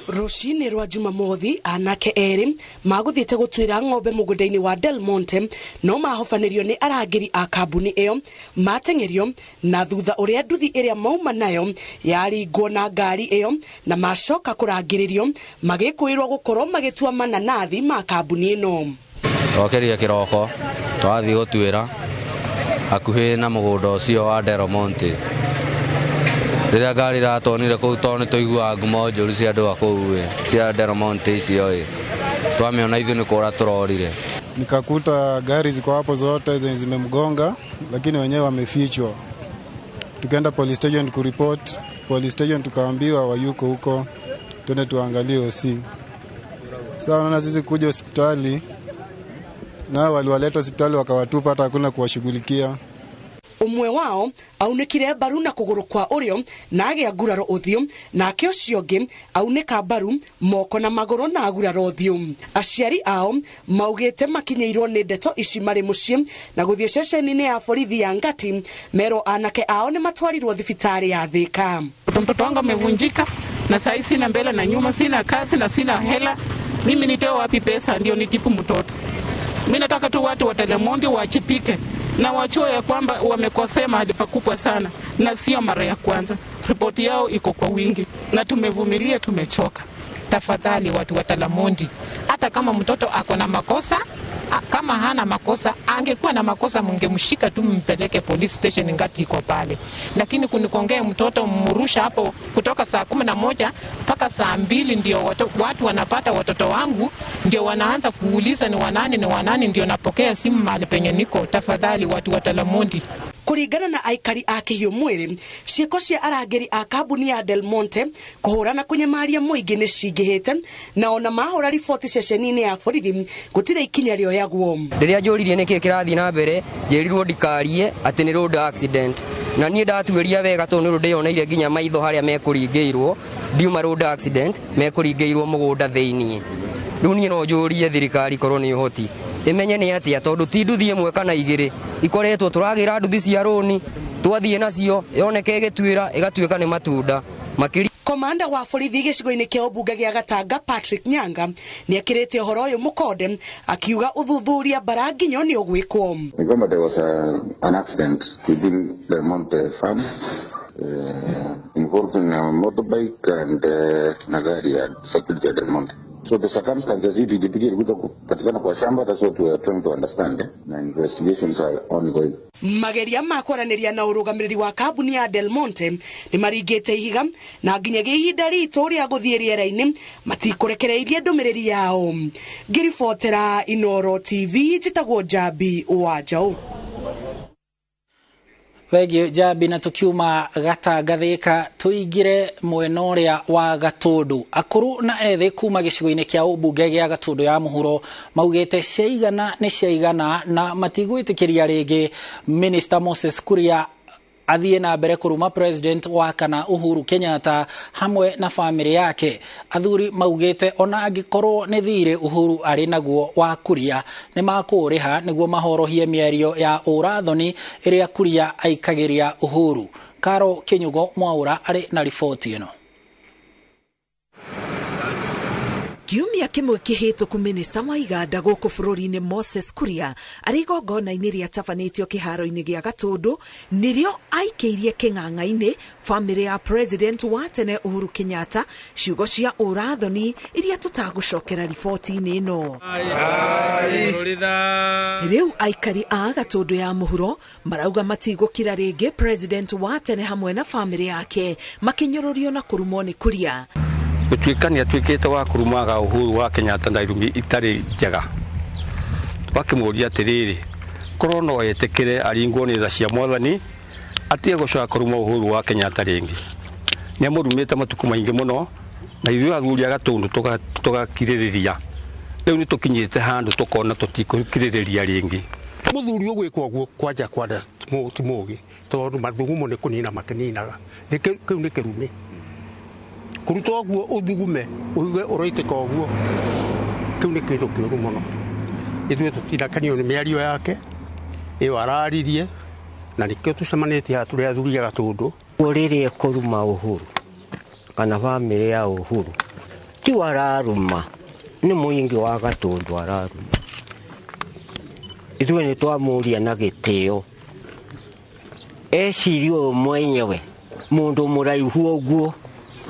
[SPEAKER 18] Rũcinĩ rwa Jumamothi anake erĩ magũthiĩte gũtuĩra ng'ombe mũgũnda-inĩ wa Del Monte no mahobanĩrio nĩ arangĩri a kambuni ĩyo mateng'erio na thutha ũrĩa nduthi ĩrĩa mauma nayo yaringwo na ngari ĩyo na macoka kũrangĩrĩrio magĩkũĩrwo gũkorwo magĩtua mananathi ma kambuni ĩno.
[SPEAKER 19] Twakerire kĩroko twathiĩ gũtuĩra hakuhĩ na mũgũnda ũcio wa Del Monte. Rĩrĩa ngari ĩratonire kũu tondũ nĩ tũiguaga ngumo njũru cia andũ a kũu cia Del Monte icio ĩ, twamĩona ithuĩ nĩ kũra tũrorire.
[SPEAKER 29] Nikakuta gari ziko hapo zote zenye zimemgonga, lakini wenyewe wamefichwa. Tukaenda police station kuripot, police station tukaambiwa wayuko huko, twende tuangalie OC. Sasa unaona sisi kuja hospitali na waliwaleta hospitali wakawatupa, hata hakuna kuwashughulikia.
[SPEAKER 18] Umwe wao aunĩkire mbaru na kũgũrũ kwa ũrĩo na agĩa nguraro ũthiũ, nake ũcio ũngĩ aunĩka mbaru moko na magũrũ na nguraro ũthiũ. Aciari ao maugĩte makinyĩirwo nĩ ndeto ici marĩ mũciĩ na gũthiĩ ceceni-inĩ ya borithi ya Ngati merwo anake ao nĩ matwarirwo thibitarĩ ya Thika.
[SPEAKER 30] Mtoto wangu amevunjika na saa hii sina mbele na nyuma, sina kazi na sina hela. Mimi nitoe wapi pesa ndio nitibu mtoto? Mimi nataka tu watu wa Del Monte wachipike na wajue ya kwamba wamekosea mahali pakubwa sana, na sio mara ya kwanza. Ripoti yao iko kwa wingi na tumevumilia, tumechoka.
[SPEAKER 31] Tafadhali watu wa Del Monte, hata kama mtoto ako na makosa
[SPEAKER 30] Kama hana makosa, angekuwa na makosa mungemshika tu mpeleke police station ngati iko pale. Lakini kunikongea mtoto mrusha hapo kutoka saa 11 mpaka saa 2 ndio watu wanapata watoto wangu, ndio wanaanza kuuliza ni wanani, ndio napokea simu mahali penye niko. Tafadhali watu wa Talamondi.
[SPEAKER 18] Kuringana na aikari a Kĩhiũ mwĩrĩ, ciĩko cia arangĩri a kambuni ya Del Monte kũhũrana kũnyamaria mũingĩ nĩ cingĩhĩte, na ona mahũra riboti ceceni-inĩ ya borithi gũtirĩ ikinya rĩoyagwo.
[SPEAKER 3] Rĩrĩa njũririe nĩkĩĩ kĩrathiĩ na mbere, njĩrirwo ndikarie atĩ nĩ road accident, na niĩ ndatuĩria wega tondũ nĩ ndĩyoneire nginya maitho harĩa mekũringĩirwo, ndiuma road accident mekũringĩirwo mũgũnda thĩiniĩ. Rĩu niĩ no njũrie thirikari korwo nĩ ũhoti imenye nĩ atia, tondũ ti nduthi ĩmwe kana igĩrĩ ikoretwo tũragĩra nduthi cia rũni, twathiĩ nacio yoneke ĩgĩtuĩra ĩgatuĩka nĩ matunda makĩria.
[SPEAKER 18] Komanda wa borithi gĩcigo-inĩ kĩa ũmbunge gĩa Gatanga Patrick Nyanga nĩekĩrĩte ũhoro ũyũ mũkonde akiuga ũthuthuria bara nginyo nĩ ũgwĩkwo.
[SPEAKER 6] Ni there was an accident within Del Monte farm involving a motorbike and na gari ya security ya Del Monte. So the circumstances hii pikipiki ilikuja kupatikana kwa shamba, that's what we are trying to understand, na investigations are ongoing.
[SPEAKER 18] Mageria ma kwaranĩria na ũrũgamĩrĩri wa kambuni ya Del Monte nĩ maringĩte ihiga na nginyagia ihinda ritũ rĩa gũthiĩ rĩera-inĩ matikũrekereirie ndũmĩrĩri yao. Ngĩribotera Inooro TV, njĩtagwo Njambi wa Njaũ.
[SPEAKER 2] Thengio Njambi. Na tukiuma Gatanga Thika tuingire mwena ũrĩa wa Gatũndũ. Akũrũ na ethĩ kuma gĩcigo-inĩ kĩa ũmbunge gĩa Gatũndũ ya mũhuro maugĩte ciaigana nĩ ciaigana na matigwĩtĩkĩria rĩngĩ Minister Moses Kuria athiĩ na mbere kũruma President wa kana Uhuru Kenyatta hamwe na famĩlĩ yake. Athuri maugĩte ona angĩkorwo nĩ thirĩ Uhuru arĩ naguo wa Kuria nĩ makũũrĩha nĩguo mahorohie mĩario ya ũrathoni ĩrĩa Kuria aikagĩria Uhuru. Karo Kinyugo Mwaura arĩ na riboti ĩno.
[SPEAKER 8] Kiumia kĩmwe kĩhĩtũku minista wa iganda gũkũ bũrũri-inĩ Moses Kuria arĩ igongona-inĩ rĩatabanĩtio kĩharo-inĩ gĩa Gatũndũ nĩrĩo aikĩirie kĩng'ang'a-inĩ famĩlĩ ya President wa tene Uhuru Kenyatta ciugo cia ũrathoni iria tũtagũcokera riboti-inĩ ĩno. Rĩu aikari a Gatũndũ ya mũhuro marauga matigũkira rĩngĩ President wa tene hamwe na famĩlĩ yake makĩnyũrũrio na kũrumwo nĩ Kuria.
[SPEAKER 10] Gũtuĩka nĩ atuĩkĩte wa kũrumaga Uhuru wa Kenyatta na irumi itarĩ njega. Wakĩmũria atĩrĩrĩ, korwo no etĩkĩre aringwo nĩ tha cia mwathani atige gũcoka kũruma Uhuru wa Kenyatta rĩngĩ. Nĩ amũrumĩte matukũ maingĩ mũno na ithuĩ athuri a Gatũndũ tũgakirĩrĩria. Rĩu nĩ tũkinyĩte handũ tũkona tũtikũkirĩrĩria rĩngĩ.
[SPEAKER 20] Mũthuri ũgwĩkwo ũguo kwanja kwanja ti mũgĩ tondũ mathugumo nĩ kũnina makĩninaga. Kĩu nĩ kĩrumi. Kũruta ũguo ũthugume ũigue ũroitĩka ũguo kĩu nĩ kĩndũ kĩũru mũno. Ithuĩ tũtinakenio nĩ mĩario yake ĩyo araririe na nĩkĩo tũcemanĩtie haha tũrĩ athuri a Gatũndũ.
[SPEAKER 21] Rĩrĩa ekũruma Uhuru kana bamĩrĩ ya Uhuru ti araruma, nĩ mũingĩ wa Gatũndũ araruma. Ithuĩ nĩ twamũria na gĩtĩo ecirie ũyũ mwenyewe mũndũ mũraihu ũguo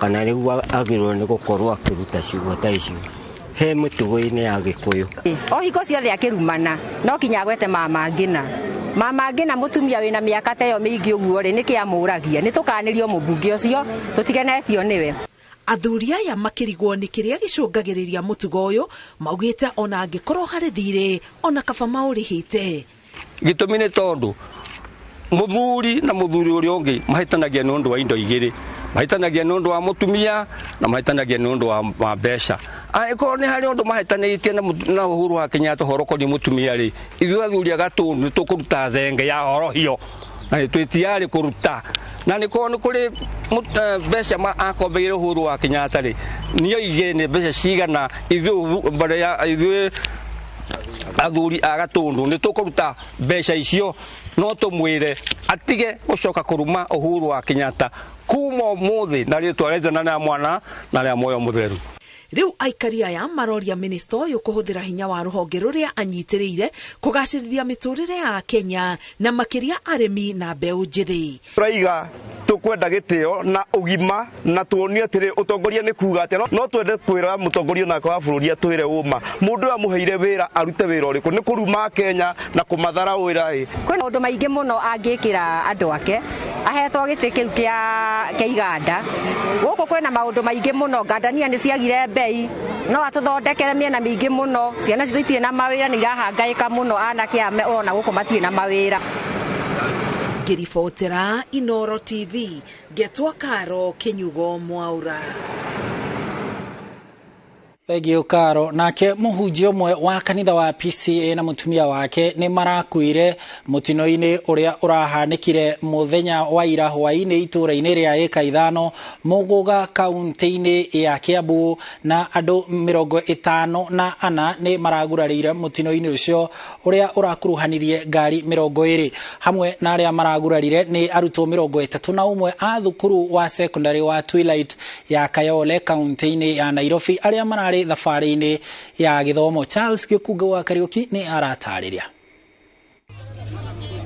[SPEAKER 21] kana rĩu agĩrĩirwo nĩ gũkorwo akĩruta ciugo ta icio he mĩtugo-inĩ ya Gĩkũyũ.
[SPEAKER 22] O hingo ciothe akĩrumana no kinya agwete mama Ngina. Mama Ngina mũtumia wĩna mĩaka ta ĩyo mĩingĩ ũguo rĩ, nĩkĩ amũragia? Nĩ tũkanĩrio mũmbunge ũcio tũtigenetio nĩwe.
[SPEAKER 8] Athuri aya makĩrigwo nĩ kĩrĩa gĩcũngagĩrĩria mũtugo ũyũ maugĩte ona angĩkorwo harĩ thirĩ ona kaba maũrĩhĩte.
[SPEAKER 10] Gĩtũmi nĩ tondũ mũthuri na mũthuri ũrĩa ũngĩ mahĩtanagia nĩ ũndũ wa indo igĩrĩ. Mahĩtanagia nĩ ũndũ wa mũtumia na mahĩtanagia nĩ ũndũ wa mbeca. Angĩkorwo nĩ harĩ ũndũ mahĩtanĩtie na Uhuru wa Kenyatta ũhoro ũkoniĩ mũtumia rĩ, ithuĩ athuri a Gatũndũ nĩ tũkũruta thenge ya horohio na nĩ twĩ tayari kũruta. Na nĩ korwo nĩ kũrĩ mbeca akombeire Uhuru wa Kenyatta rĩ, nĩoige nĩ mbeca cigana ithuĩ athuri a Gatũndũ nĩ tũkũruta mbeca icio, no tũmwĩre atige gũcoka kũruma Uhuru wa Kenyatta kuma ũmũthĩ na rĩtwa rĩa Ithe na rĩa Mwana na rĩa Muoyo Mũtheru.
[SPEAKER 8] Rĩu aikari aya maroria minista ũyũ kũhũthĩra hinya wa rũhonge rũrĩa anyitĩrĩire kũgacĩrithia mĩtũrĩre ya Kenya na makĩria arĩmi na mbeũ njĩthĩ.
[SPEAKER 23] Tũraiga
[SPEAKER 4] Tukwenda gitio na ugima na tuonio atiri utongoria ni kuga atia. No twende kwira mutongoria nake wa bururi atwire uma mundu amuheire wira arute wira uriku ni kuruma Kenya na kumathara wira i.
[SPEAKER 22] Kwina maundu maingi muno angikira andu ake ahetwo giti kiu kia iganda guku kwina maundu maingi muno ngandania ni ciagire mbei no atuthondekere miena mingi muno ciana citu itirĩ na mawĩra nĩ irahangaĩka muno anake ame ona guku matirĩ na mawĩra.
[SPEAKER 8] Ngĩribotera Inoro TV ngetwo Karo Kinyugo Mwaura.
[SPEAKER 2] Thengiũ Karo. Nake mũhunjia ũmwe wa kanitha wa PCA na mũtumia wake nĩ marakuire mũtino-inĩ ũrĩa ũrahanĩkire mũthenya wa ira hwaĩ-inĩ itũũra-inĩ rĩa ĩka 5 Mũgũga kaunti-inĩ ya Kiambu, na andũ 54 nĩ maragurarĩire mũtino-inĩ ũcio ũrĩa ũrakuruhanirie ngari 20. Hamwe na arĩa maragurarire nĩ arutwo 31 a thukuru wa secondary wa Twilight ya Kayole kaunti-inĩ ya Nairobi arĩa mararĩ thabarĩ-inĩ ya gĩthomo. Charles Gĩkunga wa Kariũki nĩ aratarĩria.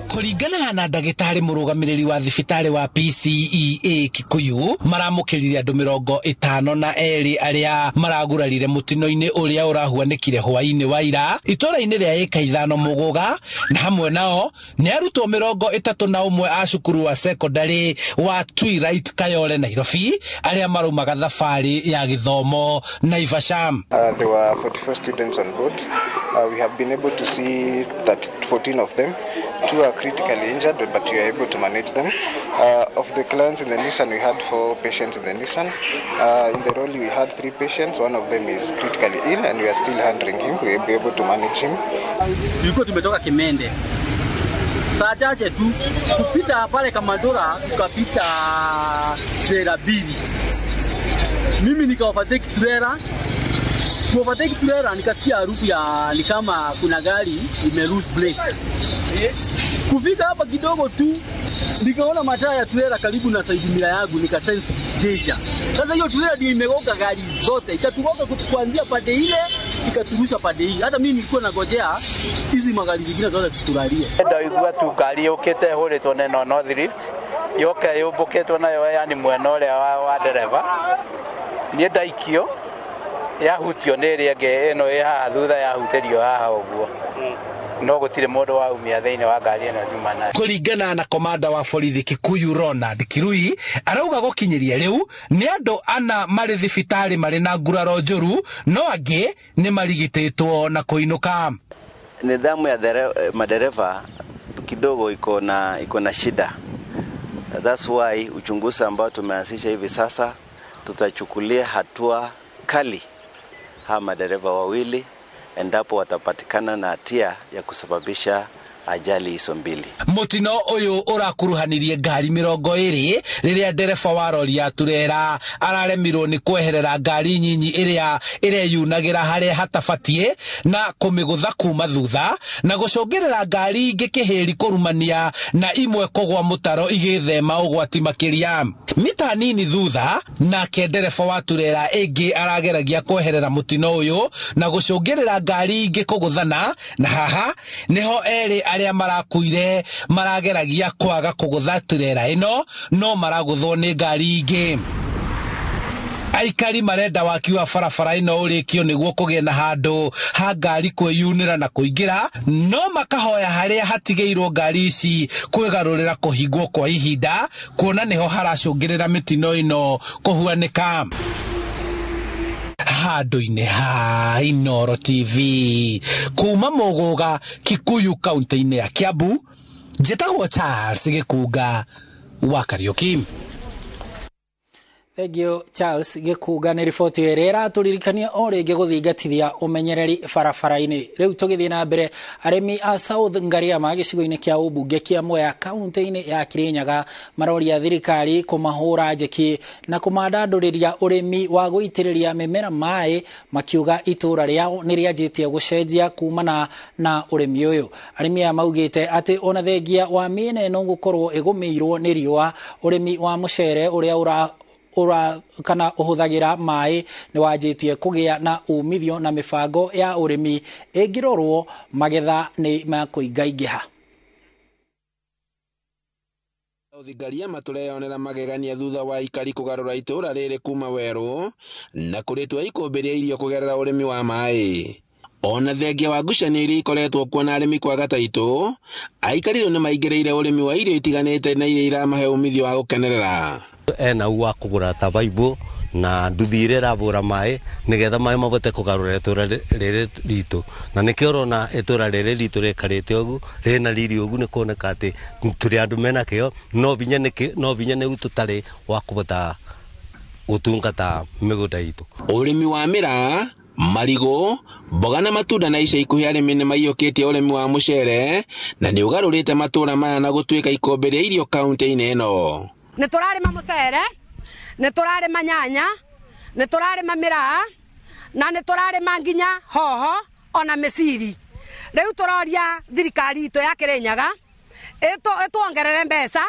[SPEAKER 5] Kũringana na ndagĩtarĩ mũrũgamĩrĩri wa thibitarĩ wa PCEA Kikuyu, maramũkĩrire andũ 52 arĩa maragurarire mũtino-inĩ ũrĩa ũrahuanĩkire hwaĩ-inĩ wa ira itũũra-inĩ rĩa ĩka 5 Mũgũga, na hamwe nao nĩ arutwo 31 a cukuru wa secondary wa Twilight Kayole Nairobi arĩa maraumaga thabarĩ ya gĩthomo Naivasha.
[SPEAKER 9] There were 44 students on board. We have been able to see that 14 of them. 2 are critically injured, but we are able to manage them. Of the clients in the Nissan, we had 4 patients in the Nissan. In the Rolly, we had 3 patients. One of them is critically ill, and we are still handling him. We will be able to manage him.
[SPEAKER 11] Tulikuwa tumetoka Kimende saa chache tu kupita pale Kamandura, tukapita trailer 2. Mimi nika overtake trailer. Kuovertake trailer nikasikia harufu ya ni kama kuna gari ime lose brake. Kufika hapa kidogo tu nikaona mataa ya trailer karibu na side mirror yangu, nika sense danger. Sasa hiyo trailer ndio imegonga gari zote, ikatugonga kuanzia pande ile ikaturusha pande hii. Hata mimi nilikuwa nangojea hizi magari zingine zote tutulalie.
[SPEAKER 12] Ndaigua tu ngari yukite huritwo neno North Rift yoka yumbukitwo nayo, yani mwena uria wa dereva nie ndaikio yahutio nĩ ĩrĩa ĩngĩ ĩno ĩ haha thutha yahutĩrio haha ũguo no gũtirĩ mũndũ waumia thĩinĩ wa ngari ĩno nyuma nayo.
[SPEAKER 5] Kũringana na komanda wa borithi Kikuyu Ronald Kirui, arauga gũkinyĩria rĩu nĩ andũ 4 marĩ thibitarĩ marĩ na nguraro njũru, no angĩ nĩ marigitĩtwo na kũinũka.
[SPEAKER 23] Nidhamu ya madereva kidogo iko na shida. That's why uchunguzi ambao tumeanzisha hivi sasa tutachukulia hatua kali hawa madereva wawili endapo watapatikana na hatia ya kusababisha ajali hizo mbili.
[SPEAKER 5] Mutino uyu urakuruhanirie ngari 20 riria ndereba wa rori ya turera araremirwo ni kweherera ngari nyinyi iria ireyunagira haria hatabatie na kumigutha kuma thutha na gucungirira ngari ingi kihiri kurumania na imwe kugwa mutaro igithema ugwati makiria. Mita nini thutha nake ndereba wa turera ingi arageragia kweherera mutino uyu na gucungirira ngari ingi kuguthana na haha niho eri aria marakuire marageragia kwaga kugutha turera ino no maraguthwo ni ngari ingi. Aikari marenda waki wa barabara ino urikio niguo kugie na handu ha ngari kwiyunira na kuingira, no makahoya haria hatigeirwo ngari ici kwigarurira kuhingwo kwa ihinda kuona niho haracungirira mitino ino kuhuanika. Handu-inĩ ha Inooro TV kuma Muguga Kikuyu kaunti-inĩ ya Kiambu, njĩtagwo Charles Gĩkunga wa Kariũki.
[SPEAKER 2] Thank you Charles Gĩkunga nĩ riboti ĩrĩa ĩratũririkania o rĩngĩ gũthingatithia ũmenyereri barabara-inĩ. Rĩu tũgĩthiĩ na mbere, arĩmi a South Ngariama gĩcigo-inĩ kĩa ũmbunge kĩa Mwea kaunti-inĩ ya Kirinyaga maroria thirikari kũmahũra njeki na kũmandandũrĩria ũrĩmi wa gũitĩrĩria mĩmera maĩ, makiuga itũra rĩao nĩ rĩanjĩtie gũcenjia kumana na ũrĩmi ũyũ. Arĩmi aya maugĩte atĩ ona thengia wa mĩena ĩno gũkorwo ĩgũmĩirwo nĩ riũa, ũrĩmi wa mũcere ũrĩa ura kana uhuthagira mai ni wanjitie kugia na umithio na mibango ya urimi ingirorwo magetha ni makuingaingiha.
[SPEAKER 1] South Ngariama tũreyonera magegania thutha wa aikari kũgarũra itũũra rĩrĩ kuma werũ na kũrĩtua ikũmbĩ rĩa irio kũgerera ũrĩmi wa maĩ. Ona thengia wa ngucanio iria ikoretwo kuo na arĩmi kwaga taitũ, aikari rĩu nĩmaingĩrĩire ũrĩmi wa irio itiganĩte na iria iramahe umithio wa gũkenerera.
[SPEAKER 13] Ena u wa kũgũra ta baibũ na nduthi iria ĩrabũra maĩ nĩgetha maĩ mabote kũgarũra itũra rĩrĩ ritũ, na nĩkĩo ũrona itũra rĩrĩ ritũ rĩikarĩte ũguo rĩna riri ũguo, nĩ kuoneka atĩ tũrĩ andũ mena kĩo, no binya nĩu tũtarĩ wa kũbota gũtungata mĩgũnda itũ.
[SPEAKER 1] Ũrĩmi wa mĩraa, marigũ, mboga na matunda na ica ikuhĩ arĩmi nĩmaiyũkĩtie ũrĩmi wa mũcere na nĩ ũgarũrĩte matũra maya na gũtuĩka ikũmbĩ rĩa irio kaunti-inĩ ĩno.
[SPEAKER 14] Nĩ tũrarĩma mũcere, nĩ tũrarĩma nyanya, nĩ tũrarĩma mĩraa, na nĩ tũrarĩma nginya hoho ona mĩciri. Rĩu tũroria thirikari itũ ya Kĩrĩnyaga ĩtuongerere mbeca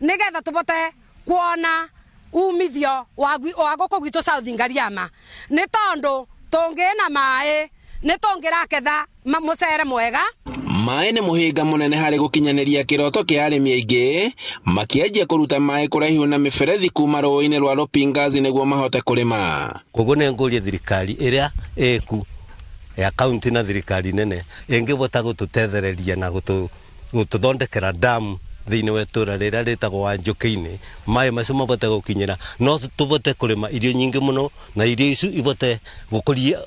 [SPEAKER 14] nĩgetha tũbote kuona umithio wa gũkũ gwitũ South Ngariama, nĩ tondũ tũngĩna maĩ nĩ tũngĩraketha mũcere mwega.
[SPEAKER 1] Maĩ nĩ mũhĩnga mũnene harĩ gũkinyanĩria kĩroto kĩa arĩmi aingĩ makĩanjia kũruta maĩ kũraihu na mĩberethi kuma rũĩ-inĩ rwa Rupingazi nĩguo mahote kũrĩma.
[SPEAKER 13] Koguo nĩ ngũria thirikari ĩrĩa ĩku ya kaunti na thirikari nene ĩngĩbota gũtũtethereria na gũtũthondekera damu thĩinĩ wa itũra rĩrĩa rĩtagwo Wanjũkĩ-inĩ, maĩ macio mabote gũkinyĩra, no tũbote kũrĩma irio nyingĩ mũno na irio icio ibote gũkũria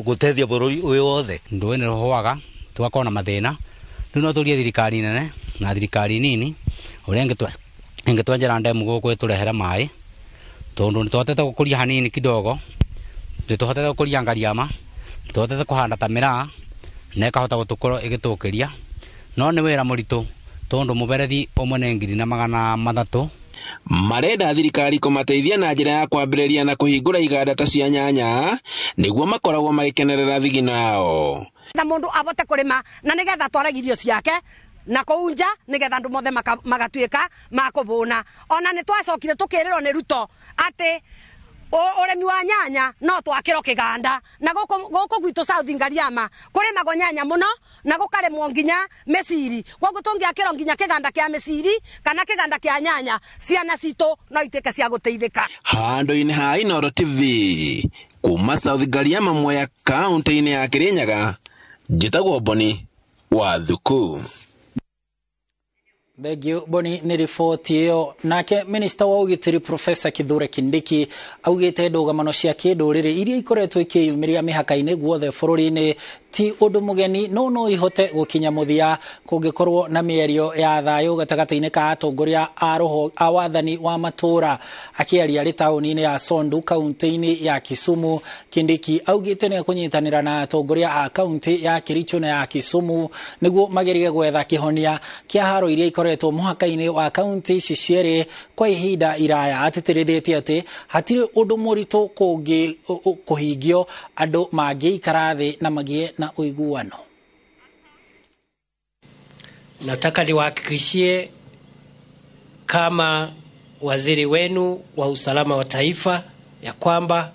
[SPEAKER 13] gũteithia bũrũri ũyũ wothe.
[SPEAKER 15] Ndũĩ nĩ rũhũaga tugakorwo na mathĩna, rĩu no tũrie thirikari nene na thirikari nini ũrĩa ĩngĩtwenjera ndemu gũkũ ĩtũrehere maĩ, tondũ nĩtũhotete gũkũria hanini kidogo, nĩtũhotete gũkũria Ngariama, nĩtũhotete kũhanda ta mĩraa na ĩkahota gũtũkorwo ĩgĩtũkĩria, no nĩ wĩra mũritũ tondũ mũberethi ũmwe nĩ 300,000.
[SPEAKER 1] Marenda thirikari kũmateithia na njĩra ya kwambĩrĩria na kũhingũra iganda ta cia nyanya nĩguo makoragwo magĩkenerera thigino yao.
[SPEAKER 14] Na mũndũ abote kũrĩma na nĩgetha atware irio ciake na kũu nja nĩgetha andũ mothe magatuĩka makũbũna. Ona nĩ twacokire tũkĩrĩrwo nĩ Ruto atĩ ũrĩmi wa nyanya no twakĩrwo kĩganda, na gũkũ gwitũ South Ngariama kũrĩmagwo nyanya mũno na gũkarĩmwo nginya mĩciri, koguo tũngĩakĩrwo nginya kĩganda kĩa mĩciri kana kĩganda kĩa nyanya, ciana citũ no ituĩke cia gũteithĩka.
[SPEAKER 1] Handũ-inĩ ha Inooro TV kuma South Ngariama Mwea kaunti-inĩ ya Kĩrĩnyaga, njĩtagwo Boni wa Thuku.
[SPEAKER 2] Thank Boni nĩ riboti ĩyo. Nake minista wa ũgitĩri Professor Kithure Kindiki augĩte ndũgamano cia kĩndũrĩrĩ iria ikoretwo ikĩyumĩria mĩhaka-inĩ guothe bũrũri-inĩ ti ũndũ mũgeni, no no ihote gũkinya mũthia kũngĩkorwo na mĩario ya thayũ gatagatĩ-inĩ ka atongoria a wathani wa matũũra. Akĩaria arĩ taũni-inĩ ya Sondu kaunti-inĩ ya Kisumu, Kindiki augĩte nĩ ekũnyitanĩra na atongoria a kaunti ya Kericho na ya Kisumu nĩguo magerie gwetha kĩhonia kĩa haro iria ikoretwo mũhaka-inĩ wa kaunti ici cierĩ kwa ihinda iraya. Atĩtĩrithĩtie atĩ hatirĩ ũndũ mũritũ kũhingio andũ mangĩikara thĩ na magĩe na ũiguano.
[SPEAKER 16] Nataka niwahakikishie kama waziri wenu wa usalama wa taifa ya kwamba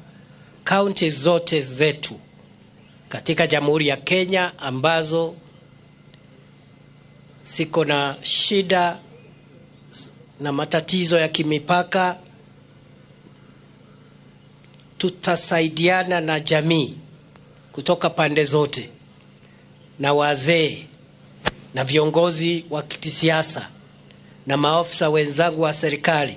[SPEAKER 16] kaunti zote zetu katika Jamhuri ya Kenya ambazo siko na shida na matatizo ya kimipaka, tutasaidiana na jamii kutoka pande zote na wazee na viongozi wa kisiasa na maofisa wenzangu wa serikali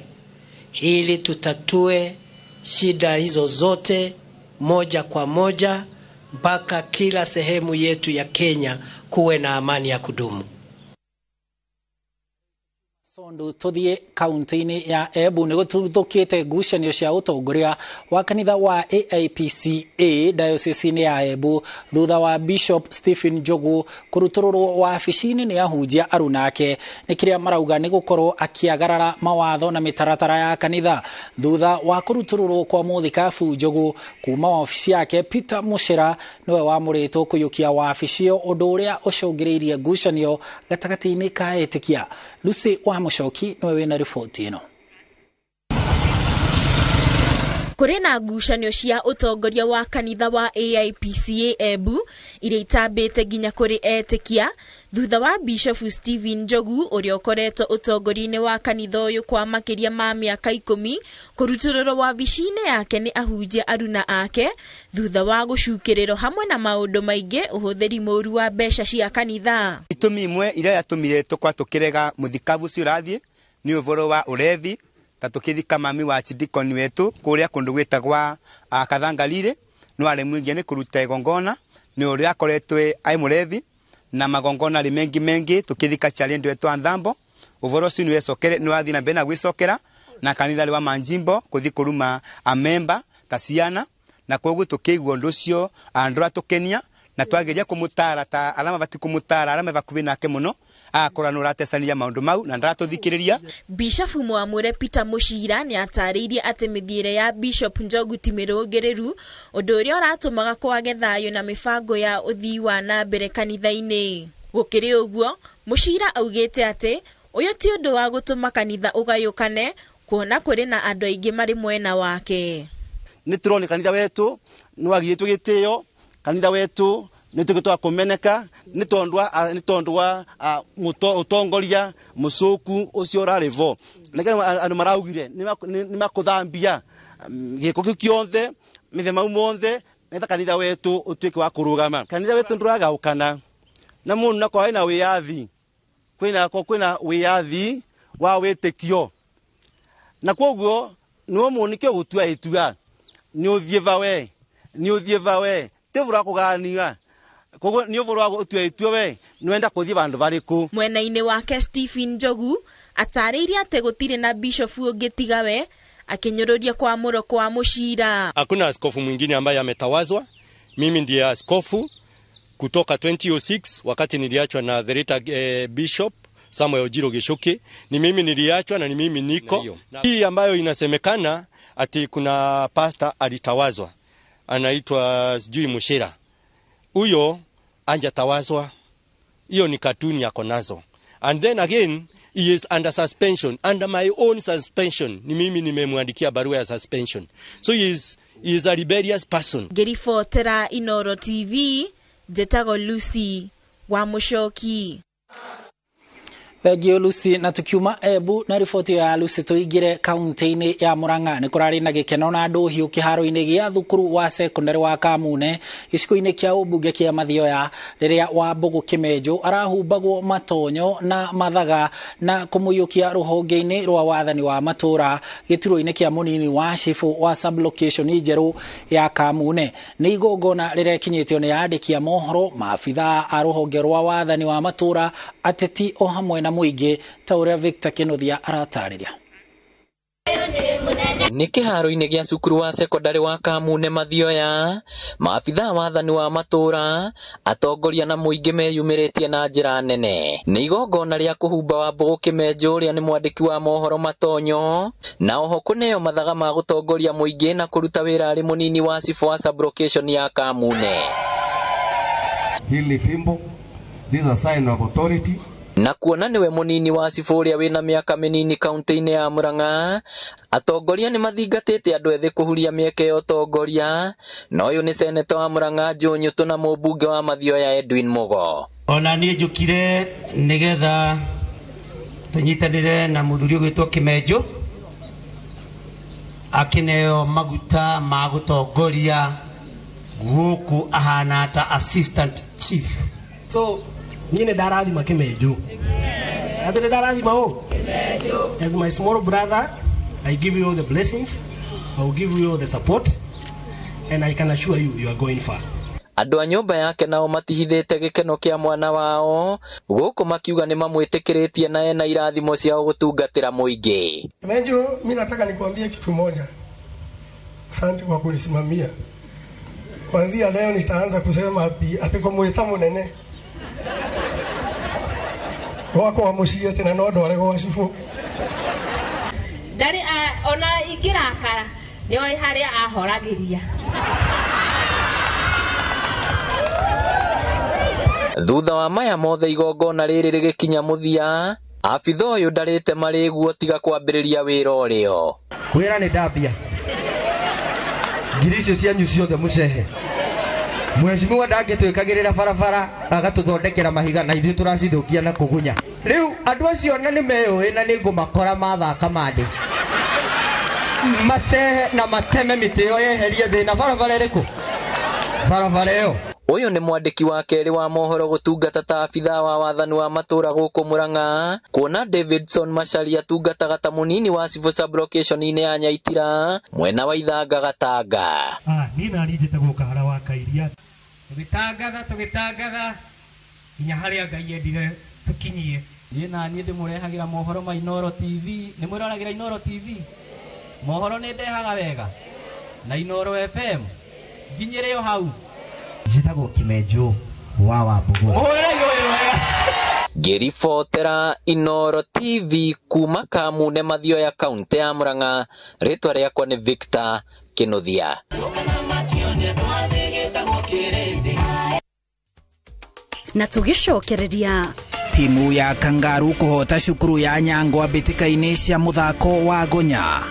[SPEAKER 16] ili tutatue shida hizo zote moja kwa moja mpaka kila sehemu yetu ya Kenya kuwe na amani ya kudumu.
[SPEAKER 2] Sondu tuthie kaunti-inĩ ya Embu nĩ gũtuthũkĩte ngucanio cia ũtongoria wa kanitha wa AIPCA diocese-inĩ ya Embu thutha wa Bishop Stephen Njogu kũrutũrũrwo wabici-inĩ nĩ ahunjia aruna ake nĩ kĩrĩa marauga nĩ gũkorwo akĩagarara mawatho na mĩtaratara ya kanitha. Thutha wa kũrutũrũrwo kwa mũthikabu Njogu kuma wabici yake, Peter Muchira nĩwe wamũrĩtwo kũiyũkia wabici ĩyo, ũndũ ũrĩa ũcũngĩrĩirie ngucanio gatagatĩ-inĩ ka etĩkia. Lucy wa Mũcoki nĩwe wĩna riboti ĩno.
[SPEAKER 7] Kũrĩ na ngucanio cia ũtongoria wa kanitha wa AIPCA Embu iria itambĩte nginya kũrĩ etĩkia thutha wa Bishop Stephen Njogu ũrĩa ũkoretwo ũtongoria-inĩ wa kanitha ũyũ kwa makĩria ma mĩaka 10 kũrutũrũrwo wabici-inĩ yake nĩ ahunjia aruna ake thutha wa gũcukĩrĩrwo hamwe na maũndũ maingĩ ũhũthĩri mũru wa mbeca cia kanitha.
[SPEAKER 17] Itũmi imwe iria yatũmire tũkorwo tũkĩrega mũthikabu ũcio ũrathiĩ nĩ ũhoro wa ũrevi ta tukithika mami wa chidikoni wetu kuria kundu gwitagwa Kathangarire no ari mwingi ni kuruta igongona ni uria akoretwe ai murevi na magongona ri mengi mengi tukithika challenge wetu anthambo uvoro ucio ni wecokere ni wathi na mbere na gwicokera na kanitha ri wa manjimbo kuthi kuruma amemba ta ciana na koguo tukigua undu ucio andu atukenia na twageria kumutara ta arĩa mabati kumutara arĩa me bakubi nake muno akora no ratecania maundu mau na ndaratuthikiriria.
[SPEAKER 7] Bishop Mwamure Peter Mushira ni atarĩirie atĩ mĩthiĩre ya Bishop Njogu ti mĩrũngĩrĩru ũndũ ũrĩa ũratũmaga kwage thayũ na mĩbango ya ũthii wa na mbere kanitha-inĩ. Gũkĩrĩ ũguo, Mushira augĩte atĩ ũyũ ti ũndũ wa gũtũma kanitha ũgayũkane kuona kũrĩ na andũ aingĩ marĩ mwena wake.
[SPEAKER 19] Nĩ tũrona kanitha wetu nĩ wagĩtwo gĩtĩo, kanitha wetu nĩ tũgĩtwa kũmeneka nĩ tondũ wa ũtongoria mũcũku ũcio ũrarĩ vo. Nĩkĩo andũ maraugire nĩ makũthambia gĩko kĩu kĩothe mĩthemba mau mothe nĩgetha kanitha wetu ũtuĩke wa kũrũgama. Kanitha wetu ndũragaũkana na mũndũ nakorwo ena wĩyathi, kwĩna wĩyathi wa wĩtĩkio, na kwoguo nĩwe mũndũ nĩkĩo gũtua itua nĩ ũthiĩ va we, nĩ ũthiĩ va we, ti ũhoro wa kũgania koguo nĩ ũhoro wa gũtua itua we nĩ wenda kũthiĩ vandũ varĩkũ.
[SPEAKER 7] Mwena-inĩ wake Stephen Njogu atarĩirie atĩ gũtirĩ na bishop ũngĩ tiga we, akinyũrũria kwamũrwo kwa Mushira.
[SPEAKER 24] Hakuna askofu mwingine ambaye ametawazwa, mimi ndiye askofu kutoka 2006 wakati niliachwa na the late Bishop Samuel Ojiro Gichuki. Ni mimi niliachwa na ni mimi niko. Hii ambayo inasemekana ati kuna pastor alitawazwa anaitwa sijui Mushira, huyo anjatawazwa, hiyo ni katuni yako nazo. And then again he is under suspension, under my own suspension. Ni mimi nimemwandikia barua ya suspension. So he is a rebellious person.
[SPEAKER 7] Ngĩribotera Inoro TV, njĩtagwo Lucy wa Mũcoki.
[SPEAKER 2] Thengio Lucy. Na tukiuma Embu na riboti ya Lucy tuingire kaunti-inĩ ya Murang'a. Nĩ kũrarĩ na gĩkeno na ndũhiũ kĩharo-inĩ gĩa thukuru wa sekondari wa Kamune gĩcigo-inĩ kĩa ũmbunge kĩa Mathioya rĩrĩa Wambũgũ Kĩmenjũ arahumbagwo matonyo na mathaga na kũmũiyũkia rũhonge-inĩ rwa wathani wa matũra gĩturwa-inĩ kĩa mũnini wa cibũ wa sublocation njerũ ya Kamune. Nĩ igongona rĩrekinyĩtio nĩ andĩki a mohoro, maabithaa a rũhonge rwa wathani wa matũra, ateti o hamwe na mũingĩ ta ũrĩa Victor Kĩnuthia aratarĩria.
[SPEAKER 25] Nĩ kĩharo-inĩ gĩa cukuru wa sekondari wa Kamune Mathioya, maabithaa wathani wa matũra, atongoria na mũingĩ meyumĩrĩtie na njĩra nene. Nĩ igongona rĩa kũhumba Wambũgũ Kĩmenjũ ũrĩa nĩ mwandĩki wa mohoro matonyo, na oho kũneo mathaga ma gũtongoria mũingĩ na kũruta wĩra arĩ mũnini wa cibũ wa sublocation ya Kamune.
[SPEAKER 26] Hili fimbo, this is a sign of authority.
[SPEAKER 25] Na kuona niwe munini wa cibũ ũrĩa wĩna mĩaka mĩnini kaunti-inĩ ya Murang'a, atongoria nĩ mathingatĩte andũ ethĩ kũhuria mĩeke ya ũtongoria, na ũyũ nĩ seneta wa Murang'a Joe Nyutu na mũmbunge wa Mathioya Edwin Mugo.
[SPEAKER 16] Ona niĩ njũkire nĩgetha tũnyitanĩre na mũthuri ũgwĩtwo Kĩmenjũ akĩneo maguta ma gũtongoria gũkũ ahana ta assistant chief.
[SPEAKER 27] So niĩ nĩ ndarathima Kĩmenjũ. Atĩ nĩ ndarathima ũ? As my small brother, I give you all the blessings, I will give you all the support, and I can assure you, you are going far.
[SPEAKER 25] Andũ a nyũmba yake nao matihithĩte gĩkeno kĩa mwana wao gũkũ makiuga nĩ mamwĩtĩkĩrĩtie na ena irathimo ciao gũtungatĩra mũingĩ.
[SPEAKER 28] Kĩmenjũ, mimi nataka nikuambie kitu moja. Asante kwa kunisimamia. Kuanzia leo nitaanza kusema ati kwa mwita munene wako wa muciĩ tena no ndware gwa cibũ.
[SPEAKER 29] Ndarĩ ona ingĩrakara nĩoĩ harĩa ahoragĩria.
[SPEAKER 25] Thutha wa maya mothe igongona rĩrĩ rĩgĩkinya mũthia, abitha ũyũ ndarĩte marĩguo tiga kwambĩrĩria wĩra ũrĩo.
[SPEAKER 27] Wĩra nĩ ndambia.
[SPEAKER 3] Ngiri icio cianyu ciothe mũcehe. Mheshimiwa ndangĩtwĩkagĩrĩra barabara agatũthondekera mahiga na ithuĩ tũracithũkia na kũgunya. Rĩu andũ acio na nĩmeyũĩ na nĩngũmakora mathaka mandĩ. Macehe na mateme mĩtĩ ĩyo yeherie thĩna barabara ĩrĩkũ? Barabara ĩyo.
[SPEAKER 25] Ũyũ nĩ mwandĩki wa kerĩ wa mohoro gũtungata ta abithaa wa wathani wa matũra gũkũ Murang'a, kuona Davidson Macharia atungataga ta mũnini wa civil sub-location-inĩ ya Nyaitira mwena wa Ithanga Gatanga.
[SPEAKER 4] Niĩ naniĩ njĩtagwo Kahara wa Kairia.
[SPEAKER 6] Tũgĩtangatha nginya harĩa Ngai endire tũkinyie.
[SPEAKER 8] Niĩ naniĩ ndĩmũrehagĩra mohoro ma Inooro TV. Nĩ mwĩroragĩra Inooro TV? Mohoro nĩ ndehaga wega na Inooro FM nginyĩre o hau.
[SPEAKER 3] Njĩtagwo Kĩmenjo wa Wambũgũ.
[SPEAKER 25] Ngĩribotera Inooro TV kuma Kamune Mathioya kaunti ya Murang'a, rĩtwa rĩakwa nĩ Victor Kĩnuthia.
[SPEAKER 10] Na tũgĩcokereria
[SPEAKER 2] timu ya Kangaru kũhota cukuru ya Nyangwa mbĩtĩka-inĩ cia mũthako wa Gonya.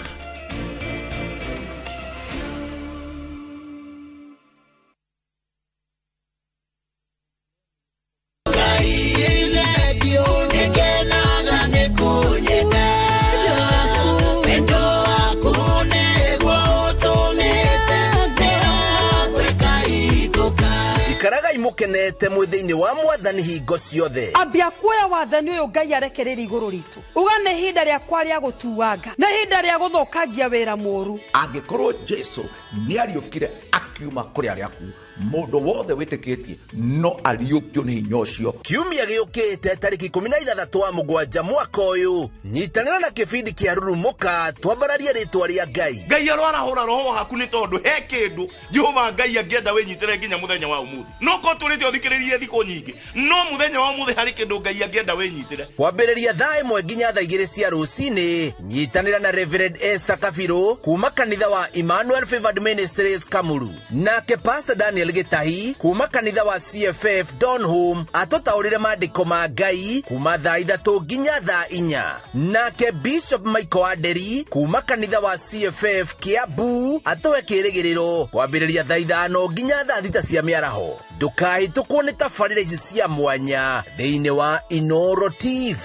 [SPEAKER 18] Ikaragai mũkenete mwĩ thĩinĩ wa mwathani hingo ciothe.
[SPEAKER 14] Ambia kuoya wathani ũyũ Ngai arekereria igũrũ ritũ. Uga nĩ ihinda rĩakwa rĩa gũtuanga, nĩ ihinda rĩa gũthũkangia wĩra mũũru.
[SPEAKER 20] Angĩkorwo Jesu nĩariũkire akiuma kũrĩ arĩa akuũ, mũndũ wothe wĩtĩkĩtie no ariũkio nĩ hinya ũcio.
[SPEAKER 18] Kiumia gĩũkĩte tarĩki 16 wa mũgwanja mwaka ũyũ, nyitanĩra na kĩbindi kĩa Rurumũka twambararie rĩtwa rĩa Ngai.
[SPEAKER 21] Ngai arwarahũra roho waku nĩ tondũ he kĩndũ Jehova Ngai angĩenda wĩnyitĩre nginya mũthenya wa ũmũthĩ. No ko tũrĩte ũthikĩrĩrie thikũ nyingĩ, no mũthenya wa ũmũthĩ harĩ kĩndũ Ngai angĩenda wĩnyitĩre.
[SPEAKER 18] Kwambĩrĩria thaa 1 nginya thaa 2 cia rũcinĩ, nyitanĩra na Reverend Esther Kabiru kuma kanitha wa Emmanuel Favored Ministries Kamuru, nake Pastor Daniel Gĩtahi kuma kanitha wa CFF Donholm atũtaũrĩre maandĩko ma Ngai kuma thaa 3 nginya thaa 4, nake Bishop Michael Aderi kuma kanitha wa CFF Kiambu atũhe kĩrĩgĩrĩro kwambĩrĩria thaa 5 nginya thaa 6 cia mĩaraho. Ndũkahĩtũkwo nĩ tabarĩra ici cia mwanya thĩinĩ wa Inooro TV.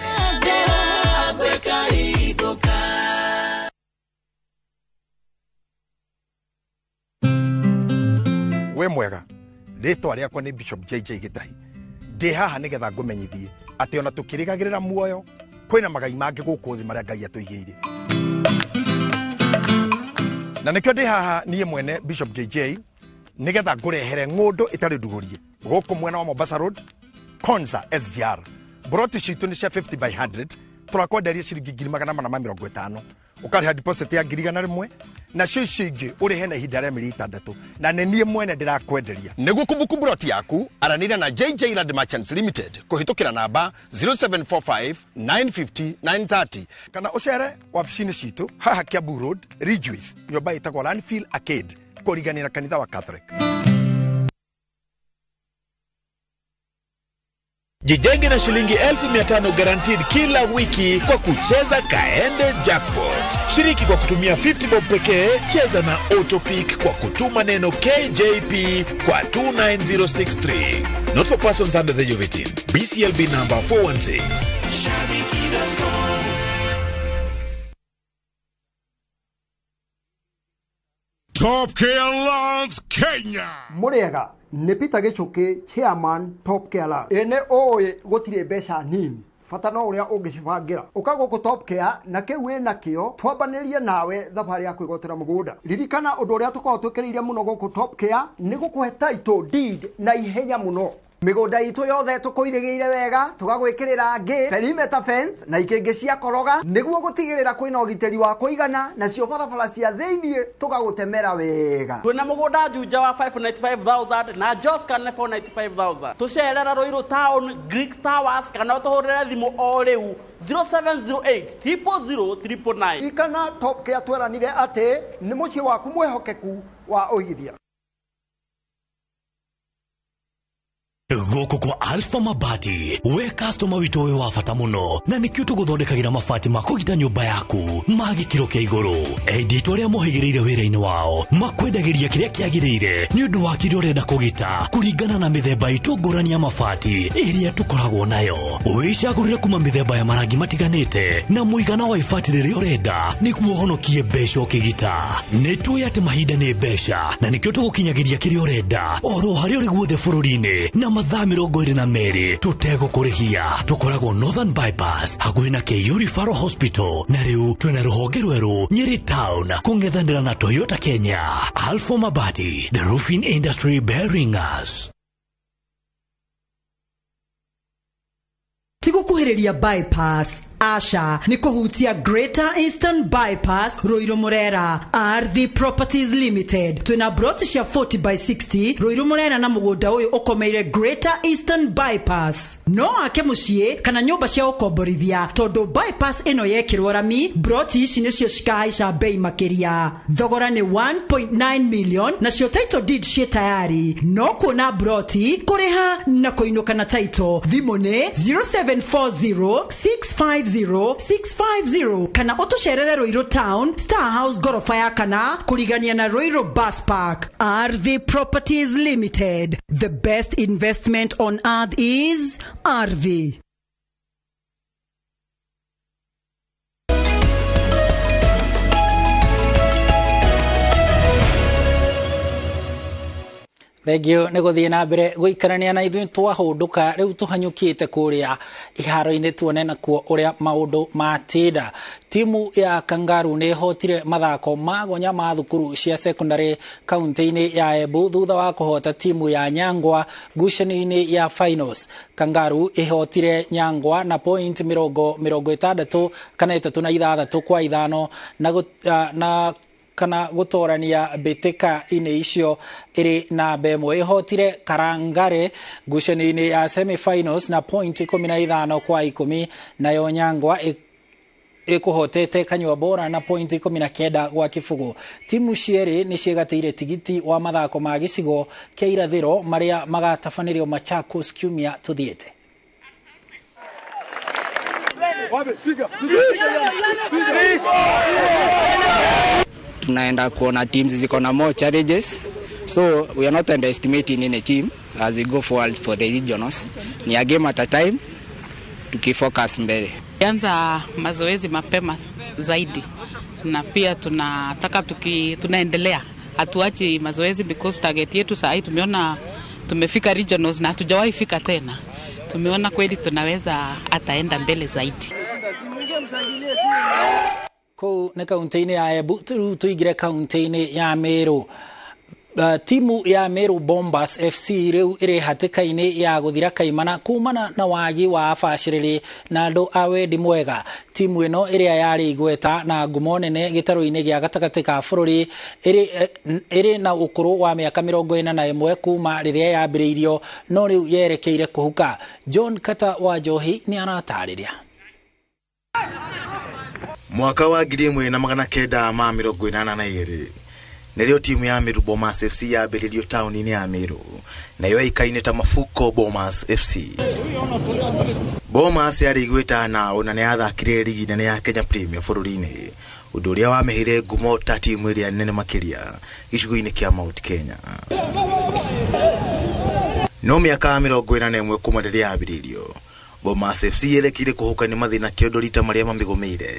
[SPEAKER 20] We mwega, rĩtwa rĩakwa nĩ Bishop JJ Gĩtahi. Ndĩ haha nĩgetha ngũmenyithie atĩ ona tũkĩrĩgagĩrĩra muoyo kwĩna magai mangĩ gũkũ thĩ marĩa Ngai atũigĩire. Na nĩkĩo ndĩ haha niĩ mwene Bishop JJ nĩgetha ngũrehere ng'ũndũ ĩtarĩ ndugũrie gũkũ mwena wa Mombasa Road, Konza SGR. Broti citũ nĩ cia 50 by 100, tũrakwenderia ciringi 450,000. Ũkarĩha deposit ya 100,000 nacio icio ingĩ ũrĩhe na ihinda rĩa mĩeri 6, na nĩ niĩ mwene ndĩrakwenderia. Nĩguo kũbuku broti yaku, aranĩria na JJ Land Merchants Limited kũhĩtũkĩra namba 0745 950 930 kana ũcere wabici-inĩ citũ haha Kiambu Road, Ridgeways, nyũmba ĩtagwo Landfill Arcade kũriganĩra kanitha wa Catholic.
[SPEAKER 22] Jijenge na shilingi 1500 guaranteed kila wiki kwa kucheza Kaende Jackpot. Shiriki kwa kutumia 50 bob pekee, cheza na Autopick kwa kutuma neno KJP kwa 29063. Not for persons under the age of 18. BCLB number 416.
[SPEAKER 30] Top Care Lands Kenya.
[SPEAKER 31] Mũrĩega nĩ Peter Gĩchũkĩ, chairman Top Care Lands. Ene ũĩ gũtirĩ mbeca nini, bata no ũrĩa ũngĩcibangĩra. Ũka gũkũ Top Care na kĩu wĩ nakĩo twambanĩrie nawe thabarĩ ya kwĩgwatĩra mũgũnda. Ririkana ũndũ ũrĩa tũkoragwo twĩkĩrĩire mũno gũkũ Top Care nĩ gũkũhe title deed na ihenya mũno. Mĩgũnda itũ yothe tũkũirĩgĩire wega, tũgagwĩkĩrĩra ngĩ, perimeter fence na ikĩngĩ cia koroga nĩguo gũtigĩrĩra kwĩna ũgitĩri wa kũigana, nacio barabara cia thĩiniĩ tũgagũtemera wega.
[SPEAKER 32] Twĩna mũgũnda Juja wa 595,000 na Joscan nĩ 495,000. Tũcerera Ruiru Town, Greek Towers kana ũtũhũrĩre thimũ o rĩu 0708 000 999.
[SPEAKER 31] Ririkana Top Care tweranire atĩ nĩ mũciĩ waku mwĩhokeku wa ũigithia.
[SPEAKER 1] Gũkũ kwa Alpha Mabati, we customer witũ wĩ wa bata mũno, na nĩkĩo tũgũthondekagĩra mabati ma kũgita nyũmba yaku ma gĩkĩro kĩa igũrũ. Endia aitũ arĩa mohĩgĩrĩire wĩra-inĩ wao makwendagĩria kĩrĩa kĩagĩrĩire nĩ ũndũ wa kĩrĩa ũrenda kũgita kũringana na mĩthemba itũ ngũrani ya mabati ĩrĩa tũkoragwo nayo. Wĩcagũrĩre kuma mĩthemba ya marangi matiganĩte na mũigana wa ibati rĩrĩa ũrenda nĩguo ũhonokie mbeca ũkĩgita. Nĩ tũĩ atĩ mahinda nĩ mbeca na nĩkĩo tũgũkinyagĩria kĩrĩa ũrenda oro harĩa ũrĩ guothe bũrũri-inĩ na mathaa 22 tũtegũkũrĩhia. Tũkoragwo Northern Bypass hakuhĩ na KU Referral Hospital, na rĩu twĩna rũhonge rwerũ Nyeri Town kũng'ethanĩra na Toyota Kenya. Alpha Mabati, the roofing industry bearing us.
[SPEAKER 5] Tigukuhĩrĩria bypass, aca nĩ kũhutia Greater Eastern Bypass Ruiru Murera. Ardhi Properties Limited twĩna broti cia 40 by 60 Ruiru Murera na mũgũnda ũyũ ũkomeire Greater Eastern Bypass. No ake mũciĩ kana nyũmba cia ũkomborithia tondũ bypass ĩno yekĩrwo rami, broti ici nĩcio cikahaica bei makĩria. Thogora nĩ 1.9 million nacio title deed ciĩ tayari. No kuona broti, kũrĩha na kũinũka na title. Thimũ nĩ 0740 650 650 kana ũtũcerere Ruiru Town, Star House gorofa ya kana kũrigania na Ruiru Bus Park. Ardhi Properties Limited, the best investment on earth is Ardhi.
[SPEAKER 2] Thengio nĩ gũthiĩ na mbere gũikarania na ithuĩ twahũndũka rĩu tũhanyũkĩte kũrĩa iharo-inĩ tuone nakuo ũrĩa maũndũ matinda. Timu ya Kangaru nĩ ĩhotire mathako ma gonya ma thukuru cia secondary kaunti-inĩ ya Embu thutha wa kũhota timu ya Nyangwa ngucanio-inĩ ya finals. Kangaru ĩhotire Nyangwa na point 66 kwa 5 na kana gũtorania mbĩtĩka-inĩ icio ĩrĩ namba ĩmwe. Ĩhotire Karangare ngucanio-inĩ ya semi-finals na point 15 kwa 10, nayo Nyangwa ĩkũhotete Kanyua Bora na point 19 gwa 0. Timu cierĩ nĩ ciĩgatĩire tigiti wa mathako ma gĩcigo kĩa irathĩro marĩa magatabanĩrio Machakos kiumia tũthiĩte.
[SPEAKER 7] Tunaenda kuona teams ziko na more challenges, so we are not underestimating any team as we go forward for the regionals. Ni a game at a time, tukifocus mbele.
[SPEAKER 9] Anza mazoezi mapema zaidi, na pia tunataka tunaendelea, hatuachi mazoezi because target yetu saa hii tumeona tumefika regionals na hatujawahi fika tena. Tumeona kweli tunaweza ataenda mbele zaidi.
[SPEAKER 2] Kũu nĩ kaunti-inĩ ya Embu. Rĩu tũingĩre kaunti-inĩ ya Meru. Timu ya Meru Bombers FC rĩu ĩrĩ hatĩka-inĩ ya gũthira kaimana kumana na wagi wa abacĩrĩri na andũ a wendi mwega. Timu ĩno ĩrĩa yarĩ igweta na ngumo nene gĩtarũ-inĩ gĩa gatagatĩ ka bũrũri ĩrĩ na ũkũrũ wa mĩaka 41 kuma rĩrĩa yambĩrĩirio, no rĩu yerekeire kũhuka. John Kata wa Njohi nĩ aratarĩria.
[SPEAKER 11] Mwaka wa 1982 nĩrĩo timu ya Meru Bombers FC yambĩrĩirio taũni-inĩ ya Meru na yoĩkaine ta Mafuko Bombers FC. Bombers yarĩ igweta na ona nĩ yathakire rigi nene ya Kenya Premier bũrũri-inĩ, ũndũ ũrĩa wamĩheire ngumo ta timu ĩrĩa nene makĩria gĩcigo-inĩ kĩa Mount Kenya. No mĩaka 41 kuma rĩrĩa yambĩrĩirio, Bombers FC yerekeire kũhuka nĩ mathĩna kĩondo rita marĩa mamĩgũmĩire.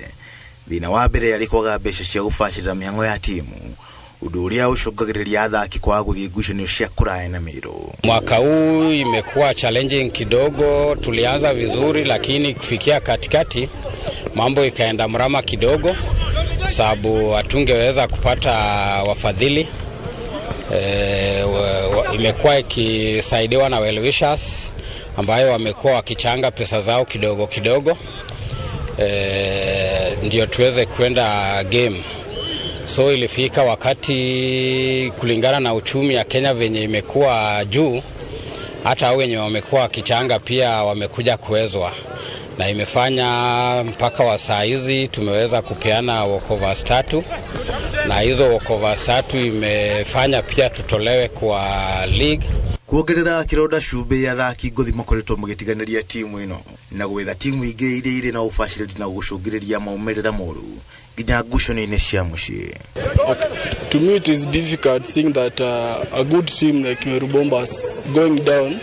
[SPEAKER 11] Thĩna wa mbere yarĩ kwaga mbeca cia gũbacĩrĩra mĩhang'o ya timu, ũndũ ũrĩa ũcũngagĩrĩria athaki kwaga gũthiĩ ngucanio cia kũraya na Meru.
[SPEAKER 12] Mwaka huu imekuwa challenging kidogo. Tulianza vizuri lakini kufikia katikati mambo ikaenda mrama kidogo, sababu hatungeweza kupata wafadhili. Imekuwa ikisaidiwa na well wishers ambayo wamekuwa wakichanga pesa zao kidogo kidogo, ndio tuweze kwenda game. So ilifika wakati kulingana na uchumi ya Kenya venye imekuwa juu, hata wenye wamekuwa wakichanga pia wamekuja kuwezwa. na imefanya mpaka wa saa hizi tumeweza kupeana walkovers 3, na hizo walkovers 3 imefanya pia tutolewe kwa league.
[SPEAKER 11] Kuongerera kironda cumbĩ athaki ngũthi makoretwo magĩtiganĩria timu ĩno na gwetha timu ingĩ iria irĩ na ũbacĩrĩri na gũcũngĩrĩria maumĩrĩra moru nginya ngucanio-inĩ cia mũciĩ.
[SPEAKER 4] Okay. To me it is difficult seeing that a good team like Meru Bombers going down.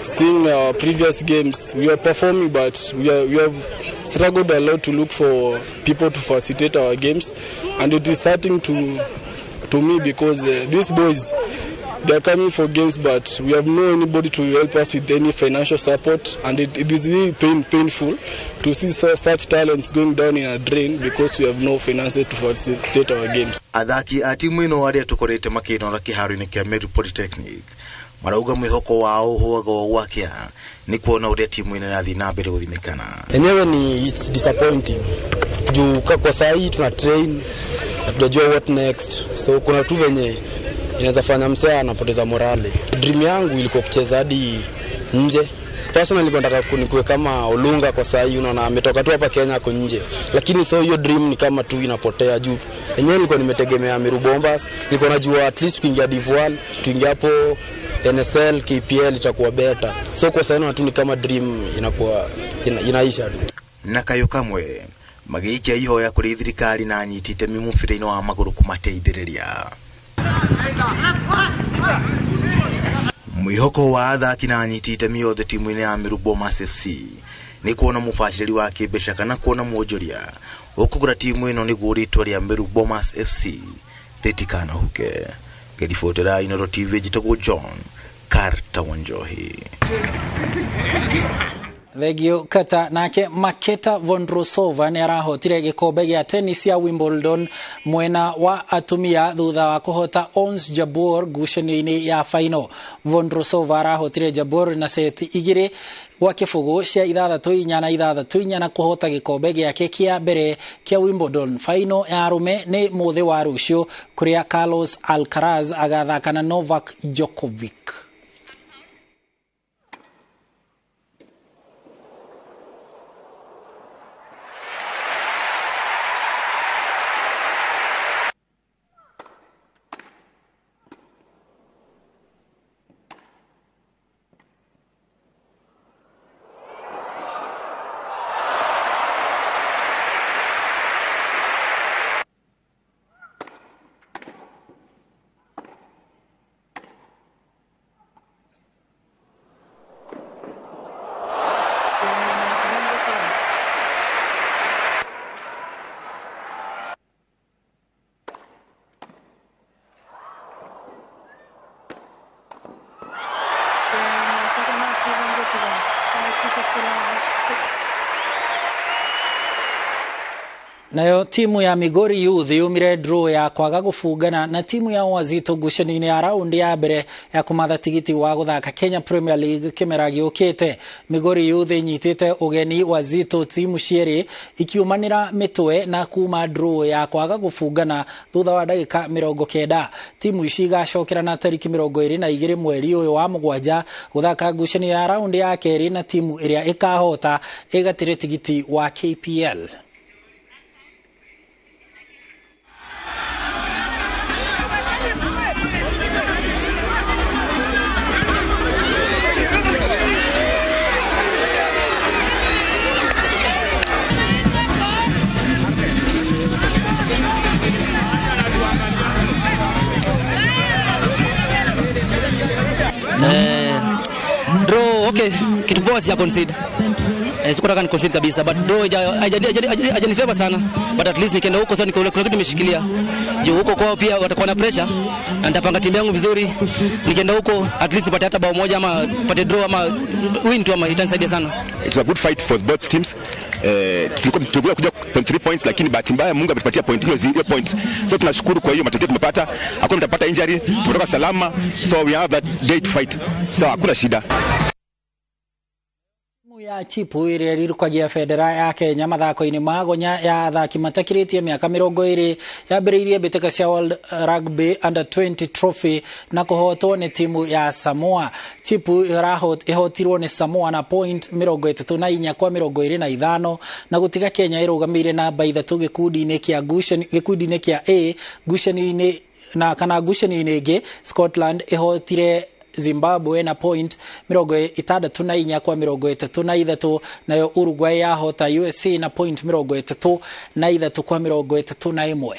[SPEAKER 4] Seeing our previous games, we are performing, but we have struggled a lot to look for people to facilitate our games, and it is hurting to me because these boys, they are coming for games, but we have no anybody to help us with any financial support, and it is really painful to see such talents going down in a drain because we have no finances to facilitate our games.
[SPEAKER 11] Athaki a timu ĩno arĩa tũkorete makĩnora kĩharo-inĩ kĩa Meru Polytechnic marauga mwĩhoko wao ũhũaga o gwakĩa nĩ kuona ũrĩa timu ĩno ĩrathiĩ na mbere gũthinĩkana.
[SPEAKER 14] Enyewe ni it's disappointing juu kwa saa hii tuna train, hatujajua what next, so kuna tu venye inaweza fanya msea anapoteza morale. Dream yangu ilikuwa kucheza hadi nje. Personally nilikuwa nataka nikuwe kama Olunga kwa saa hii, unaona ametoka tu hapa Kenya ako nje. Lakini so hiyo dream ni kama tu inapotea juu. Enyewe nilikuwa nimetegemea Meru Bombers, nilikuwa najua at least kuingia Div1, tuingia hapo NSL, KPL itakuwa better. So kwa saa hii tu ni kama dream inakuwa inaisha.
[SPEAKER 11] Na kayo kamwe magĩikia ihoya kũrĩ thirikari na anyiti itemi mũbira-inĩ wa magũrũ kũmateithĩrĩria. Mwĩhoko wa athaki na anyiti itemi othe timu-inĩ ya Meru Bombers FC nĩ kuona mũbacĩrĩri wa kĩmbeca kana kuona mwonjoria ũkũgũra timu ĩno nĩguo rĩtwa rĩa Meru Bombers FC rĩtikanahuke. Ngĩribotera Inooro TV njĩtagwo John Carter Wanjohi.
[SPEAKER 2] Thengio Kata. Nake Marketa Vondrousova nĩ arahotire gĩkombe gĩa tennis ya Wimbledon mwena wa atumia thutha wa kũhota Ons Jabeur ngucanio-inĩ ya final. Vondrousova arahotire Jabeur na seti 2-0 cia 6-4 na 6-4 na kũhota gĩkombe gĩake kĩa mbere kĩa Wimbledon. Final ya arũme nĩ mũthĩ wa rũciũ kũrĩa Carlos Alcaraz agathaka na Novak Djokovic. Nayo timu ya Migori Youth yumire draw ya kwaga gũbungana na timu ya Wazito ngucanio-inĩ ya raundi ya mbere ya kũmatha tigiti wa gũthaka Kenya Premier League kĩmera gĩũkĩte. Migori Youth ĩnyitĩte ũgeni Wazito timu cierĩ ikiumanĩra mĩtwe na kuma draw ya kwaga gũbungana thutha wa ndagĩka 90. Timu ici igacokerana tarĩki 22 mweri ũyũ wa mũgwanja gũthaka ngucanio ya raundi ya kerĩ na timu ĩrĩa ĩkahota ĩgatĩre tigiti wa KPL.
[SPEAKER 13] Draw, okay, kitu poa si concede. Sikutaka ni concede kabisa, but draw haijanifavor sana, but at least nikienda huko sasa niko kuna kitu nimeshikilia. Juu huko kwao pia watakuwa na pressure na nitapanga timu yangu vizuri. Nikienda huko at least nipate hata bao moja ama pate draw ama win tu ama itanisaidia sana.
[SPEAKER 15] It's a good fight for both teams. Tulikuwa kuja 3 points, lakini bahati mbaya Mungu ametupatia point hiyo 0 points. So tunashukuru kwa hiyo matokeo tumepata. Hakuna mtapata injury, tumetoka salama, so we have that day to fight. So hakuna shida.
[SPEAKER 2] Ya Chipu ĩrĩa ĩrirũkagia bendera ya Kenya mathako-inĩ ma gonya ya athaki matakĩrĩtie mĩaka 20 yambĩrĩirie mbĩtĩka cia World Rugby Under 20 Trophy na kũhotwo nĩ timu ya Samoa. Chipu ĩhotirwo nĩ Samoa na point 34 kwa 25 na gũtiga Kenya ĩrũgamĩire namba 3 gĩkundi-inĩ kĩa A ngucanio-inĩ na kana ngucanio-inĩ ĩngĩ. Scotland ĩhotire Zimbabwe na point 64 kwa 33, nayo Uruguay yahota USA na point 33 kwa 31.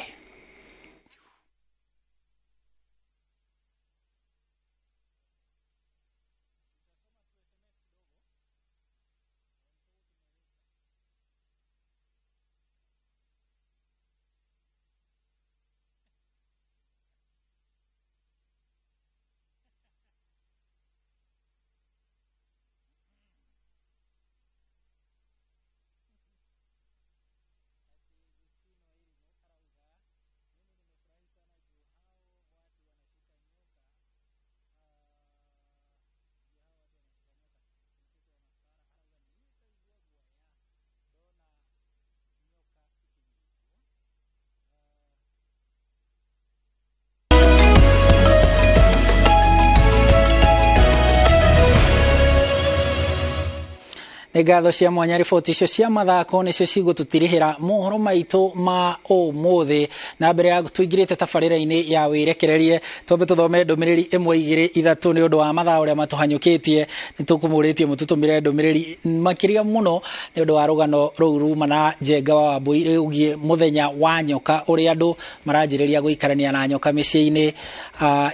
[SPEAKER 2] Nĩ ngatho cia mwanya riboti icio cia mathako nĩcio cigũtũtirihĩra mohoro maitũ ma ũmũthĩ. Na mbere ya tũingĩrĩte tabarĩra-inĩ ya wĩrekererie, twambe tũthome ndũmĩrĩri 1 2 3 nĩ ũndũ wa mathaa ũrĩa matũhanyũkĩtie. Nĩ tũkũmũrĩtie mũtũtũmĩre ndũmĩrĩri makĩria mũno nĩ ũndũ wa rũgano rũu ruma na Njenga wa Wambui rũgiĩ mũthenya wa nyoka, ũrĩa andũ maranjĩrĩria gũikarania na nyoka mĩciĩ-inĩ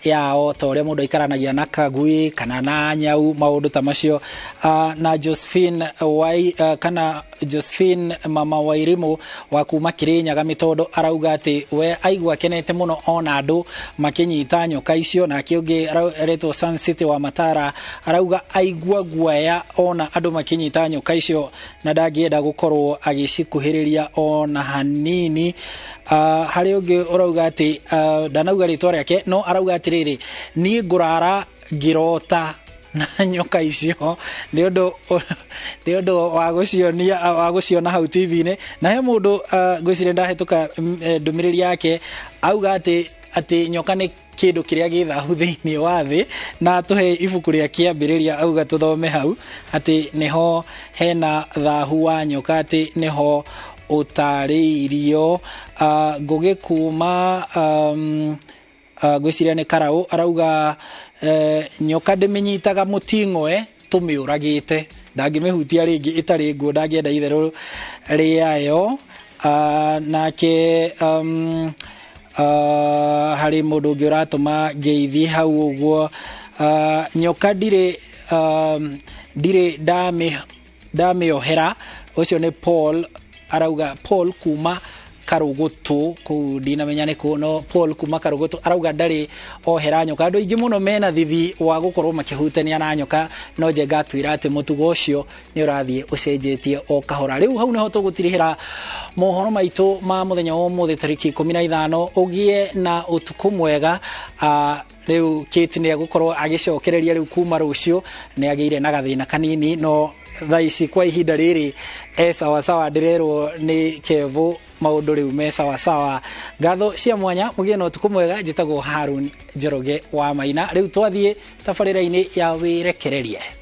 [SPEAKER 2] yao, ta ũrĩa mũndũ aikaranagia na kagui kana na nyau, maũndũ ta macio. Na Josephine Wai, kana Josephine mama Wairimu wa kuma Kirinyaga Mitondo arauga ati we aigua kenete muno ona andu makinyita nyoka icio. Nake ungi aretwo Sun City wa Matara arauga aigua guaya ona andu makinyita nyoka icio na ndangĩenda gukorwo agicikuhĩrĩria ona hanini. Harĩ ũngĩ ũrauga atĩ ndanauga rĩtwa rĩake, no arauga atĩrĩrĩ, niĩ ngũrara ngĩrota na nyoka icio nĩ ũndũ wa gũciona hau TV-inĩ. Na he mũndũ ngwĩciria ndahĩtũka ndũmĩrĩri yake, auga atĩ nyoka nĩ kĩndũ kĩrĩa gĩ thahu thĩinĩ wa thĩ, na tũhe ibuku rĩa kĩambĩrĩria auga tũthome hau atĩ nĩho hena thahu wa nyoka, atĩ nĩho ũtarĩirio. Ngũgĩ kuma ngwĩciria nĩ Karaũ arauga nyoka ndĩmĩnyitaga mũting'oe tũmĩũragĩte, ndangĩmĩhutia rĩngĩ ĩtarĩ nguo, ndangĩenda itherũ rĩayo. Nake harĩ mũndũ ũngĩ ũratũma ngeithi hau ũguo, nyoka ndirĩ ndamĩohera. Ũcio nĩ Paul, arauga Paul kuma Karugutu, kũu ndinamenya nĩ kũ, no Paul kuma Karugutu arauga ndarĩ ohera nyoka. Andũ aingĩ mũno mena thithi wa gũkorwo makĩhutania na nyoka, no Njenga atwĩra atĩ mũtugo ũcio nĩ ũrathiĩ ũcenjetie o kahora. Rĩu hau nĩho tũgũtirihĩra mohoro maitũ ma mũthenya wa ũmũthĩ tarĩki 15. Ũgĩe na ũtukũ mwega. Rĩu Kate nĩ egũkorwo agĩcokereria rĩu kuma rũciũ, nĩ agĩire na gathĩna kanini, no thaa ici kwa ihinda rĩrĩ e sawasawa, ndĩrerwo nĩ Kevo maũndũ rĩu me sawasawa. Ngatho cia mwanya, mũgĩe na ũtukũ mwega. Njĩtagwo Harun Njoroge wa Maina. Rĩu twathiĩ tabarĩra-inĩ ya wĩrekererie.